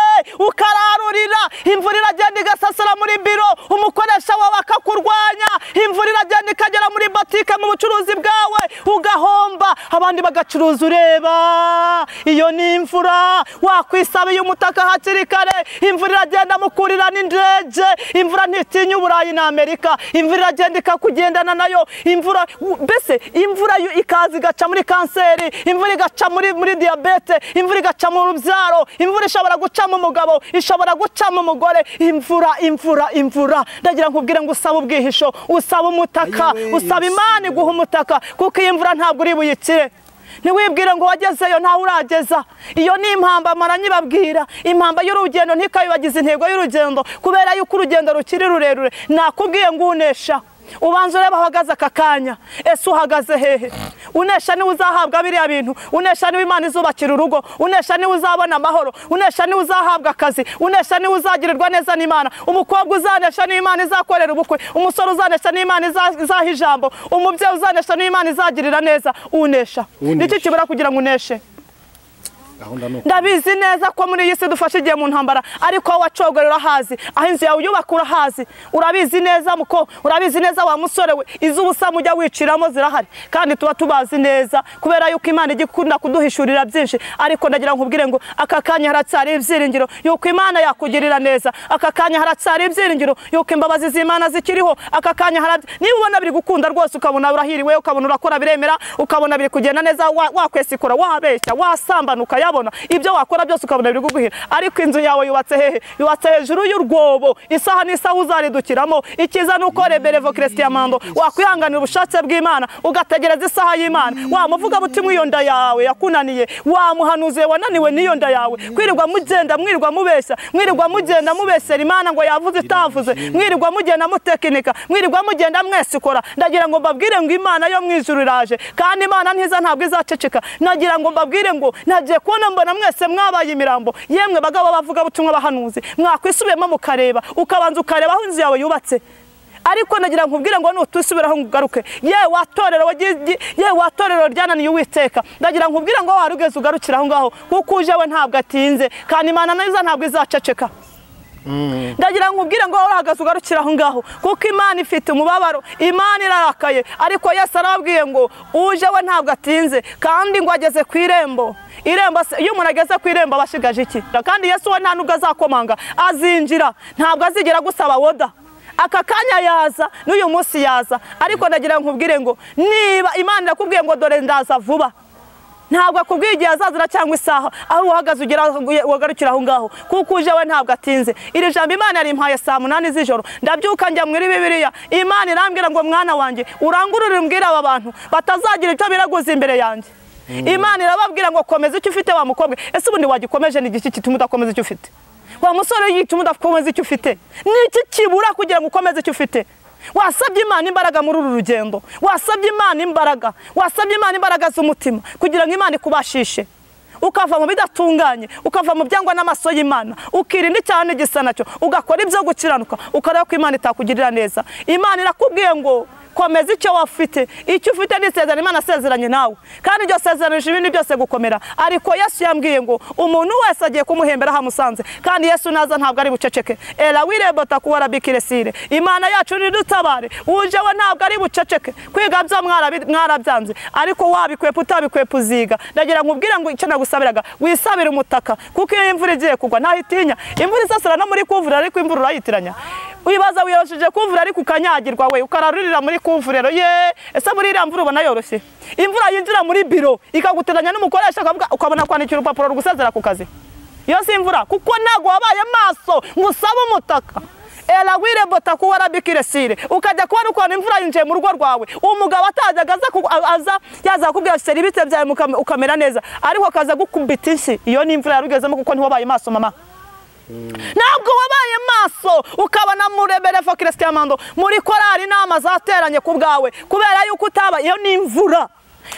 Speaker 1: ukararurira. Imvura iragenda igasasira muri biro, umukoresha wawe akakurwanya. Imvura iragenda ikagera muri botike mu bucuruzi bwawe, ugahomba, abandi bagacuruza ureba. Iyo ni imvura. Wakwisabiye umutaka hakiri kare. Imvura iragenda mukurira n'indege, imvura ntitinya Uburayi na Amerika, imvura iragenda kugendana nayo. Imvura mbese imvura ikaza igaca muri kanseri, imvura igaca muri diabete, imvura igaca mu rubyaro, imvura ishobora guca mu mugabo, ishobora guca mu mugore. Imvura, imvura, imvura. Ndagira nkubwire ngo usaba ubwihisho, usaba umutaka, usaba Imana iguha umutaka, kuko iyi mvura ntabwo uri buyikire. Ntiwibwire ngo wagezeyo, ntawe urageza. Iyo ni impamba maranyibabwira, impamba y'urugendo ntikayibagize intego y'urugendo, kubera yuko urugendo rukiri rurerure. Nakubwiye ngo unesha, ubanza ureba ahagaze aka kanya, ese uhagaze hehe? Unesha niwe uzahabwa biriya bintu, unesha niwe Imana izubakira urugo, unesha niwe uzabona amahoro, unesha niwe uzahabwa akazi, unesha niwe uzagirirwa neza n'Imana. Umukobwa uzanesha niwe Imana izakorera ubukwe, umusore uzanesha niwe Imana izaha ijambo, umubyeyi uzanesha niwe Imana izagirira neza. Unesha niki kibura kugira ngo uneshe? Ndabizi neza ko muri iyi si dufashe igihe mu ntambara, ariko wacogorera urahazi, aho inzu yawe uyubaka urahazi, urabizi neza muko, urabizi neza wa musore we, iz'ubusa mujya wiciramo zirahari, kandi tuba tubazi neza kubera yuko Imana igikunda kuduhishurira byinshi. Ariko ndagira nkubwire ngo aka kanya haracyari ibyiringiro yuko Imana yakugirira neza, aka kanya haracyari ibyiringiro yuko imbabazi z'Imana zikiriho, aka kanya niba ubona biri gukunda rwose, ukabona urahiriwe, ukabona urakora biremera, ukabona biri kugenda neza, wakwesikora, wabeshya, wasambanuka, yabona ibyo wakora byose ukabona biri kuguhira, ariko inzu yawe yubatse hehe? Yubatse hejuru y'urwobo, isaha n'isaha uzaridukiramo. Ikiza nuko reberevo Christian wakwihanganira ubushake bw'Imana, ugategereza isaha y'Imana. Wa muvuga buti mwiyo nda yawe yakunaniye, wa muhanuzi wananiwe n'iyo nda yawe, kwirirwa mugenda mwirirwa mubeshya, mwirirwa mugenda mubesera Imana ngo yavuze itavuze, mwirirwa mugenda mutekinika, mwirirwa mugenda mwesikora. Ndagira ngo mbabwire ngo Imana yo mwijuru iraje, kandi Imana ntiza ntabwo izaceceka. Nagira ngo mbabwire ngo nagiye kubona mbona mwese mwabaye imirambo, yemwe bagabo bavuga butumwa bahanuzi, mwakwisubiyemo mukareba, ukabanza ukareba aho inzu yawe yubatse. Ariko nagira nkubwire ngo nutusubiraho ngugaruke, ye watorero ye watorero ryananiye Uwiteka, ndagira nkubwire ngo warugeze ugarukira aho ngaho, kuko uje we ntabwo atinze, kandi Imana neza ntabwo izaceceka. Ndagira nkubwire ngo urahagaze ugarukira aho ngaho, kuko Imana ifite umubabaro, Imana irarakaye. Ariko Yesu arababwiye ngo uje we ntabwo atinze, kandi ngo ageze ku irembo. Irembo, iyo umuntu ageze ku irembo abashigaje iki? Kandi Yesu we nta nubwo azakomanga, azinjira, ntabwo azigera gusaba woda. Aka kanya yaza, n'uyu munsi yaza. Ariko ndagira nkubwire ngo niba Imana irakubwiye ngo dore ndaza vuba, ntabwo akubwiye igihe azazira cyangwa isaha, aho uhagaze ugera wagarukira aho ngaho, kuko uje we ntabwo atinze. Iri jambo Imana yarimpaye saa 8 z'ijoro, ndabyuka njya muri Bibiliya, Imana irambwira ngo mwana wanjye urangurure umbwire aba bantu batazagira icyo biraguza imbere yanjye. Imana irababwira ngo komeza icyo ufite wa mukobwa. Ese ubundi wagikomeje ni igiki gituma udakomeza icyo ufite? Wa musore yituma udakomeza icyo ufite? Ni iki kibura kugira ngo ukomeze icyo ufite? Wasabye Imana imbaraga muri uru rugendo, wasabye Imana imbaraga, wasabye Imana imbaraga z'umutima kugira ngo Imana ikubashishe, ukava mu bidatunganye, ukava mu byangwa n'amaso y'Imana, ukirinda icyaha n'igisa nacyo, ugakora ibyo gukiranuka, ukareba ko Imana itakugirira neza. Imana irakubwiye ngo komeza icyo wafite, icyo ufite ni isezerano Imana asezeranye nawe, kandi iryo sezerano ibindi byose gukomera. Ariko Yesu yambwiye ngo umuntu wese agiye kumuhembera hamusanze, kandi Yesu naza ntabwo ari buceceke. Era wirebota kuwara bikiresire, Imana yacu nidutabare, uje we ntabwo ari buceceke. Kwiga byo mwarabyanze, ariko wabikwepa utabikwepa uziga. Ndagira nkubwire ngo icyo nagusabiraga, wisabire umutaka, kuko iyo imvura igiye kugwa ntahitinya. Imvura isasira no muri kuvura, ariko imvura urayitiranya. Wibaza wiyoshije kuvura ariko ukanyagirwa we, ukararurira muri kuvurero. Ye, ese muri iriya mvura ubona yoroshye? Imvura yinjira muri biro ikaguteranya n'umukoresha, ukabona kwandikira urupapuro rugusezera ku kazi. Iyo si imvura, kuko ntago wabaye maso ngo usabe umutaka. Era wirebota kuwara bikiresire, ukajya kubona ukuntu imvura yinjiye mu rugo rwawe, umugabo atajyaga aza yaza kubwira seri ibite byawe ukamera neza, ariko akaza gukubita inshi. Iyo ni imvura yarugezemo kuko ntiwabaye maso mama. Ntabwo wabaye maso, ukabona mureberevo Christian Mando muri korari inama zateranye ku bwawe kubera yuko utaba. Iyo ni imvura.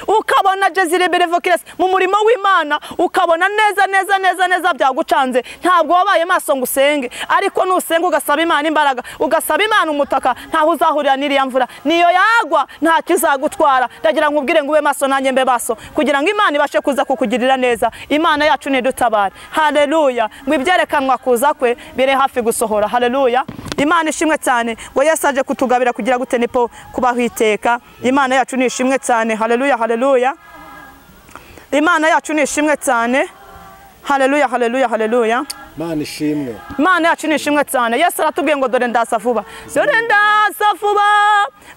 Speaker 1: Ukabona Jezireberevo Christian mu murimo w'Imana, ukabona neza neza neza neza byagucanze. Ntabwo wabaye maso ngo usenge, ariko nusenga ugasaba Imana imbaraga, ugasaba Imana umutaka, ntaho uzahurira n'iriya mvura. Niyo yagwa nta kizagutwara. Ndagira nkubwire ngo ube maso nanjye mbe maso, kugira ngo Imana ibashe kuza kukugirira neza. Imana yacu nidutabare. Haleluya. Ngo ibyerekanwa kuza kwe bire hafi gusohora. Haleluya. Imana ishimwe cyane ngo Yesu aje kutugabira kugira gute nipo kubaho iteka. Imana yacu ni ishimwe cyane. Haleluya, haleluya. Imana yacu ni ishimwe cyane. Haleluya, haleluya, haleluya.
Speaker 2: Imana ishimwe.
Speaker 1: Imana yacu ni ishimwe cyane. Yesu aratubwiye ngo dore ndaza vuba. Dore ndaza ndaza vuba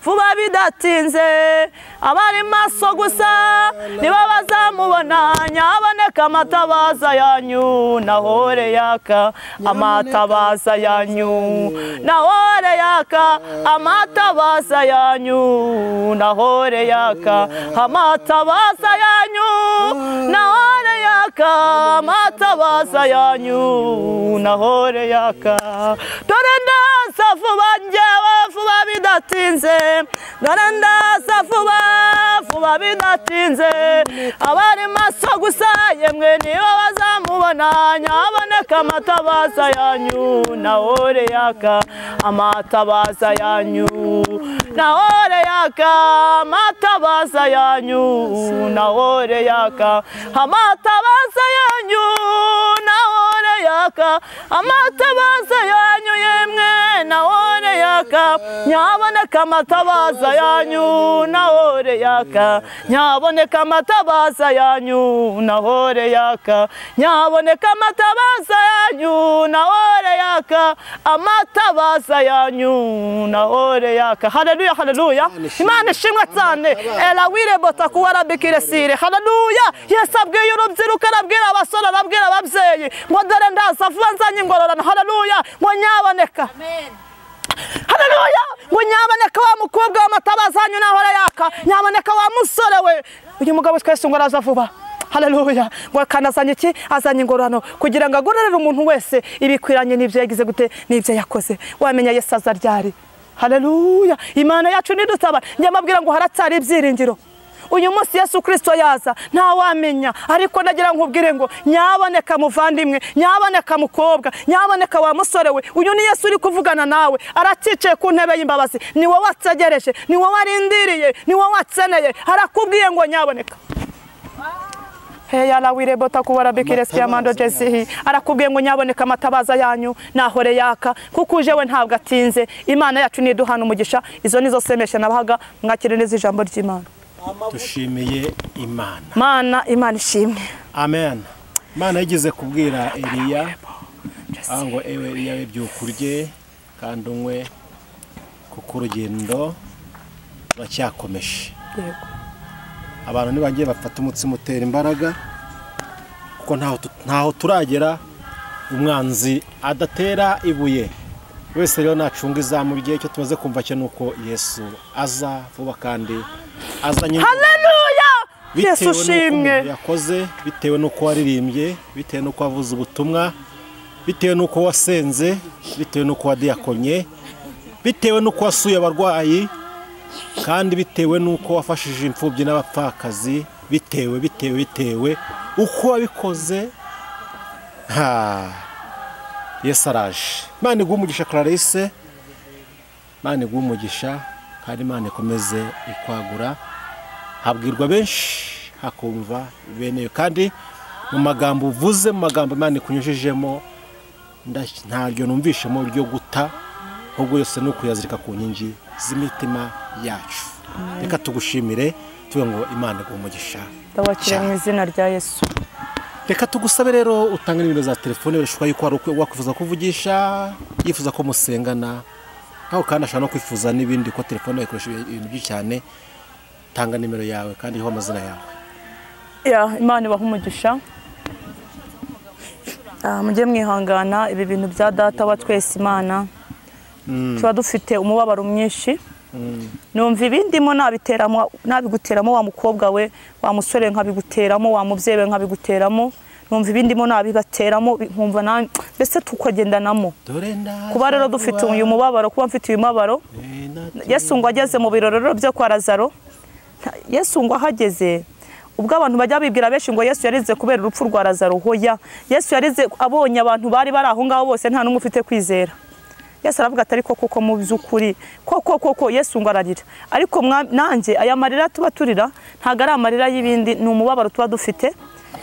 Speaker 1: vuba bidatinze, abari maso gusa nibo bazamubona. Nyaboneka amatabaza yanyu nahore yaka, amatabaza yanyu nahore yaka, amatabaza yanyu nahore yaka, amatabaza yanyu nahore yaka, amatabaza yanyu nahore yaka. Dore ndaza vuba njyewe vuba bidatinze, dore ndaza vuba vuba bidatinze, abari maso gusa yemwe nibo bazamubona. Nyaboneka amatabaza yanyu nahore yaka, amatabaza yanyu nahore yaka, amatabaza yanyu nahore yaka, amatabaza yanyu nahore yaka, amatabaza yanyu yemwe nahore yaka. Nyaboneka amatabaza yanyu nahore yaka, nyaboneka amatabaza yanyu nahore yaka, nyaboneka amatabaza yanyu nahore yaka, amatabaza yanyu nahore yaka. Haleluya, haleluya, Imana ishimwe cyane. Elawire botakuwa rabikire sire. Haleluya. Yesu abwiye urubyiruko, arabwira abasore, arabwira ababyeyi ngo dore ndaza vuba nzanye ingororano. Haleluya. Ngo nyaboneka, haleluya, ngo nyaboneka wa mukobwa w'amatabaza yanyu nahora yaka, nyaboneka wa musore we. Uyu mugabo twese ngo araza vuba. Haleluya. Ngo kandi azanye iki? Azanye ingororano kugira ngo agororere umuntu wese ibikwiranye n'ibyo yagize gute n'ibyo yakoze. Wamenya Yesu aza ryari? Haleluya. Imana yacu nidutaba. Njya ngo haracyari ibyiringiro. Uyu munsi Yesu Kristo yaza ntawamenya, ariko nagira nkubwire ngo nyaboneka muvandimwe, nyaboneka mukobwa, nyaboneka wa musore we, uyu ni Yesu uri kuvugana nawe, aracicaye ku ntebe y'imbabazi, ni wowe wategereje, ni wowe warindiriye, ni wowe watseneye, arakubwiye ngo nyaboneka. Arakubwiye ngo nyaboneka amatabaza yanyu nahore yaka, kuko uje we ntabwo atinze. Imana yacu niduhana umugisha. Izo nizo semesha nabahaga, mwakire neza ijambo ry'Imana.
Speaker 2: Dushimiye Imana.
Speaker 1: Mana, Imana ishimwe.
Speaker 2: Amen. Imana yigeze kubwira Eliya ngo ewe Eliya we byukurye kandi unywe, kuko urugendo ruracyakomeje.
Speaker 1: Yego.
Speaker 2: Abantu nibagiye bafata umutsima utera imbaraga, kuko ntaho turagera umwanzi adatera ibuye. Wese rero nacunga izamu rye. Icyo tumaze kumva cyo nuko Yesu aza vuba kandi azanye.
Speaker 1: Haleluya! Yesu ushimwe.
Speaker 2: Yakoze bitewe nuko waririmbye, bitewe nuko wavuze ubutumwa, bitewe nuko wasenze, bitewe nuko wadiyakonye, bitewe nuko wasuye abarwayi, kandi bitewe nuko wafashije imfubyi n'abapfakazi, bitewe bitewe bitewe uko wabikoze. Ha, Yesu araje. Imana iguhe umugisha Clarisse, Imana iguhe umugisha kandi Imana ikomeze ikwagura. Habwirwa benshi hakumva beneyo, kandi mu magambo uvuze, mu magambo Imana ikunyujijemo, ntaryo numvishemo ryo guta, ahubwo yose ni ukuyazirika ku nkingi z'imitima yacu. Reka tugushimire tuvuge ngo Imana iguhe umugisha.
Speaker 1: Ndabakira mu izina rya Yesu.
Speaker 2: Reka tugusabe rero utange nimero za telefone, birashoboka yuko hari wakwifuza kuvugisha, yifuza ko musengana, aho kandi ashobora no kwifuza n'ibindi, ko telefone ikoresha ibintu byinshi cyane. Tanga nimero yawe kandi iriho amazina yawe.
Speaker 1: Ya, Imana ibahe umugisha. Mujye mwihangana ibi bintu bya data wa twese Imana. Tuba dufite umubabaro mwinshi. Numva ibindimo nabiteramo, nabiguteramo wa mukobwa we, wa musore nkabiguteramo, wa mubyeyi we nkabiguteramo. Numva ibindimo nabibateramo, nkumva na mbese tukagendanamo. Kuba rero dufite uyu mubabaro, kuba mfite uyu mubabaro. Yesu ngo ageze mu birorero byo kwa Lazaro, Yesu ngo ahageze, ubwo abantu bajya bibwira benshi ngo Yesu yarize kubera urupfu rwa Lazaro. Hoya, Yesu yarize abonye abantu bari bari aho ngaho bose nta n'umwe ufite kwizera. Yesu aravuga ati ariko koko mu by'ukuri koko koko Yesu ngo ararira. Ariko nanjye aya marira tuba turira ntago ari amarira y'ibindi, ni umubabaro tuba dufite.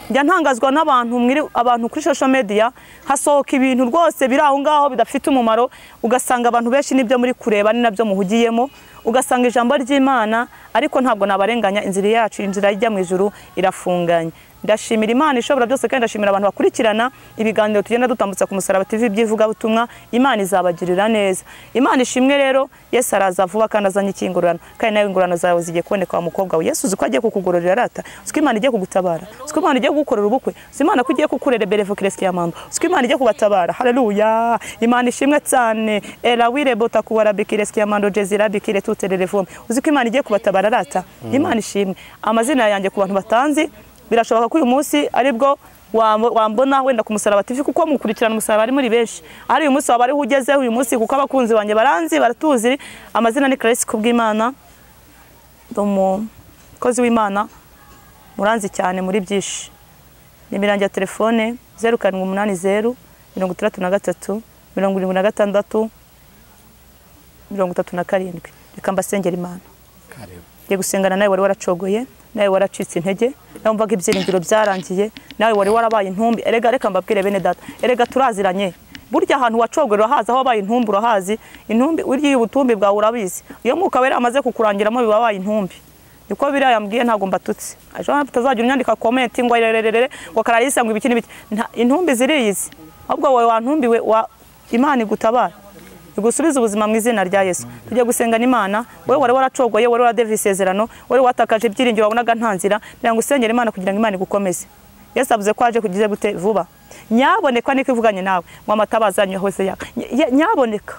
Speaker 1: Njya ntangazwa n'abantu mwiri abantu kuri social media hasohoka ibintu rwose biri aho ngaho bidafite umumaro, ugasanga abantu benshi nibyo muri kureba ni nabyo muhugiyemo, ugasanga ijambo ry'Imana. Ariko ntabwo nabarenganya, inzira yacu, inzira ijya mu ijuru irafunganye. Ndashimira Imana ishobora byose kandi ndashimira abantu bakurikirana ibiganiro tugenda dutambutsa ku Musaraba TV by'ivugabutumwa. Imana izabagirira neza. Imana ishimwe rero. Yesu araza vuba kandi azanye ikingurano, kandi nawe ingurano zawe zigiye kuboneka wa mukobwa we. Yesu uzi ko agiye kukugororera rata, uzi ko Imana igiye kugutabara, uzi ko Imana igiye kugukorera ubukwe, uzi Imana ko igiye kukurera berevo kireski ya mando, uzi ko Imana igiye kubatabara. Haleluya, Imana ishimwe cyane. Era wirebota kuwarabikire ya mando jezira bikire tutererefome. Uzi ko Imana igiye kubatabara rata. Imana ishimwe. Amazina yanjye ku bantu batanzi, birashoboka ko uyu munsi aribwo wambona wenda ku Musaraba TV, kuko mukurikirana umusaraba ari muri benshi. Ari uyu munsi waba ariho ugezeho uyu munsi, kuko abakunzi banjye baranzi baratuzi. Amazina ni Clarisse Kubwimana, umukozi w'Imana, muranzi cyane muri byinshi. Nimero yanjye ya telefone 0780 63 76 37. Reka mbasengera Imana. Ngiye gusengana nawe wari waracogoye, nawe waracitse intege, nawe mvaga ibyiringiro byarangiye, nawe wari warabaye intumbi. Erega reka mbabwire bene data, erega turaziranye. Burya ahantu wacogorera haza aho wabaye intumbi urahazi, intumbi urya ubutumbi bwawe urabizi. Iyo mwuka wera amaze kukurangiramo biba wabaye intumbi. Niko biriya yambwiye, ntago mbatutse. Ajo utazagira unyandika comment ngo rererere ngo Clarisse ngo ibiki n'ibiki. Intumbi ziriyizi. Ahubwo wowe wantumbiwe wa Imana igutabara, igusubiza ubuzima mu izina rya Yesu. Tujye gusengana Imana. Wowe wari waracogoye, wari waradevye isezerano, wari watakaje ibyiringiro, wabonaga nta nzira, kugira ngo usengere Imana kugira ngo Imana igukomeze. Yesu avuze ko aje kugize gute vuba. Nyaboneka niko ivuganye nawe ngo amatabaza yanyu hose yaka. Nyaboneka.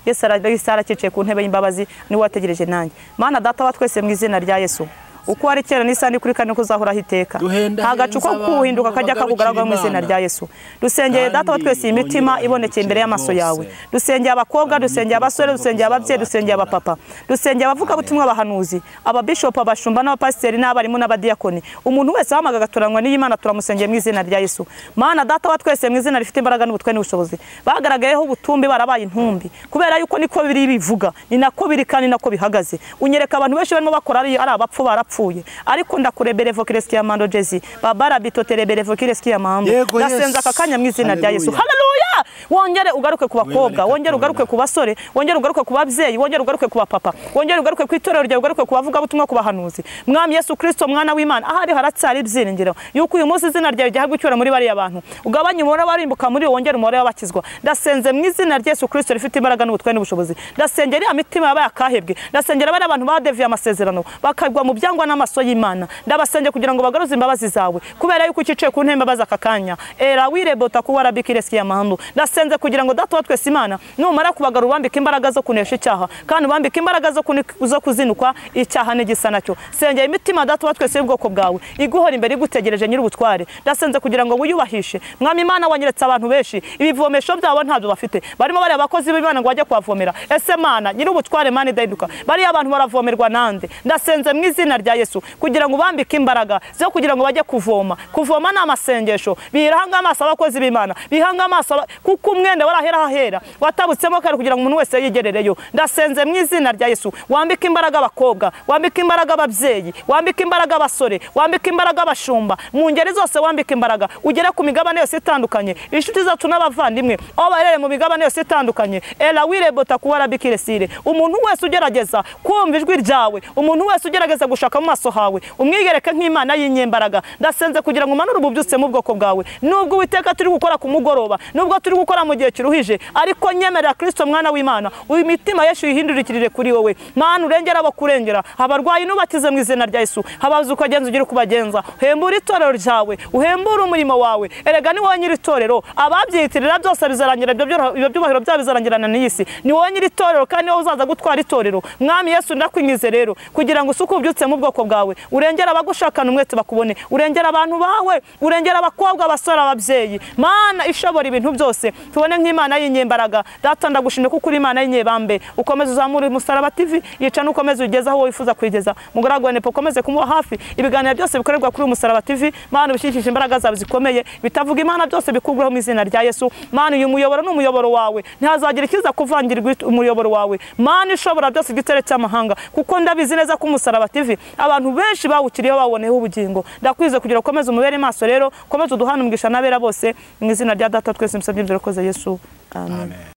Speaker 1: Yesu aracicaye ku ntebe y'imbabazi, ni wategereje nanjye. Mana data wa twese mu izina rya Yesu, uko ari kera n'isani kuri kane kuzahoraho iteka, ntagacu ko kuhinduka kajya kakugaragara mu izina rya Yesu. Dusengeye data wa twese imitima ibonekeye imbere y'amaso yawe. Dusengeye abakobwa, dusengeye abasore, dusengeye ababyeyi, dusengeye abapapa, dusengeye abavuga butumwa, abahanuzi, ababishop, abashumba n'abapasiteri n'abarimu n'abadiyakoni. Umuntu wese wahamaga agatoranywa n'Imana turamusengeye mu izina rya Yesu. Mana data wa twese mu izina rifite imbaraga n'ubutwe n'ubushobozi, bagaragayeho ubutumbi barabaye intumbi, kubera yuko niko biri bivuga, ni nako biri kandi nako bihagaze. Unyereka abantu benshi barimo bakora ari abapfu barapfuye, ariko ndakurebere vokireski mando jezi babara bitoterebere vokireski mando. Ndasenza aka kanya mu izina rya Yesu. Haleluya. Wongere ugaruke ku bakobwa, wongere ugaruke ku basore, wongere ugaruke ku babyeyi, wongere ugaruke ku bapapa, wongere ugaruke ku itorero ryawe, ugaruke ku bavuga butumwa, ku bahanuzi. Mwami Yesu Kristo mwana w'Imana, ahari haracyari ibyiringiro yuko uyu munsi izina ryawe ryahabwa icyubahiro muri bariya bantu. Ugabanye umubare w'abarimbuka muri wongere umubare w'abakizwa. Ndasenze mu izina rya Yesu Kristo rifite imbaraga n'ubutware n'ubushobozi. Ndasengera ya mitima yabaye akahebwe, ndasengera bari abantu badeviye amasezerano bakagwa mu byangwa n'amaso y'Imana. Ndabasenge kugira ngo bagaruze imbabazi zawe, kubera yuko ucicaye ku ntebe imbabazi aka kanya. Era wirebota kuwarabikire ya mahando. Ndasenze kugira ngo data wa twese Imana numara kubagarura ubambike imbaraga zo kunesha icyaha, kandi ubambike imbaraga zo kuzinukwa icyaha n'igisa nacyo. Sengera imitima data wa twese y'ubwoko bwawe iguhora imbere igutegereje nyir'ubutware. Ndasenze kugira ngo wiyubahishe. Mwami Imana wanyeretse abantu benshi ibivomesho byabo ntabyo bafite, barimo bari abakozi b'Imana ngo bajye kuhavomera. Ese Mana nyir'ubutware, Mana idahinduka, bari abantu baravomerwa nande? Ndasenze mu izina rya Yesu kugira ngo ubambike imbaraga zo kugira ngo bajye kuvoma. Kuvoma ni amasengesho, birahanga amaso abakozi b'Imana, bihanga amaso kuko umwenda warahera hahera watabutsemo kare kugira ngo umuntu wese yigerereyo. Ndasenze mu izina rya Yesu, wambike imbaraga abakobwa, wambike imbaraga ababyeyi, wambike imbaraga abasore, wambike imbaraga abashumba, mu ngeri zose wambike imbaraga, ugere ku migabane yose itandukanye, inshuti zacu n'abavandimwe aho barere mu migabane yose itandukanye. Era wirebota kuwarabikire sire. Umuntu wese ugerageza kumva ijwi ryawe, umuntu wese ugerageza gushaka mu maso hawe, umwigereke nk'Imana y'inyembaraga. Ndasenze kugira ngo umanure ububyutse mu bwoko bwawe. Nubwo Uwiteka turi gukora ku mugoroba, nubwo turi gukora mu gihe kiruhije, ariko nyemerera Kristo mwana w'Imana, uyu mitima Yesu yihindurikirire kuri wowe. Mana urengera abakurengera, abarwayi nubakize mu izina rya Yesu, habaza ukagenza ugira kubagenza. Uhembure itorero ryawe, uhembure umurimo wawe. Erega ni wowe nyiri itorero, ababyitirira byose bizarangira, ibyo byubahiro byabo bizarangirana n'isi. Ni wowe nyiri itorero kandi wowe uzaza gutwara itorero. Mwami Yesu ndakwingize rero kugira ngo usuke ubyutse mu bwoko bwawe, urengera abagushakana umwete bakubone, urengera abantu bawe, urengera abakobwa, abasore, ababyeyi. Mana ishobora ibintu byose, tubone nk'Imana y'inyembaraga. Data ndagushimye kuko uri Imana y'inyebambe. Ukomeze uzamure Umusaraba TV, yica n'ukomeze ugeze aho wifuza kugeza. Mugaragu wa Nepo ukomeze kumuba hafi. Ibiganiro byose bikorerwa kuri Umusaraba TV, Mana ubishyikishe imbaraga zawe zikomeye, bitavuga Imana byose bikugweho mu izina rya Yesu. Mana uyu muyoboro n'umuyoboro wawe, ntihazagira ikiza kuvangirwa umuyoboro wawe. Mana ishobora byose igitere cy'amahanga, kuko ndabizi neza ko Umusaraba TV abantu benshi bawukiriyeho baboneho ubugingo. Ndakwize kugira ukomeze umubere maso rero, ukomeze uduhane umugisha n'abera bose mu izina rya Data twese musabye ibyo Yesu. Amen.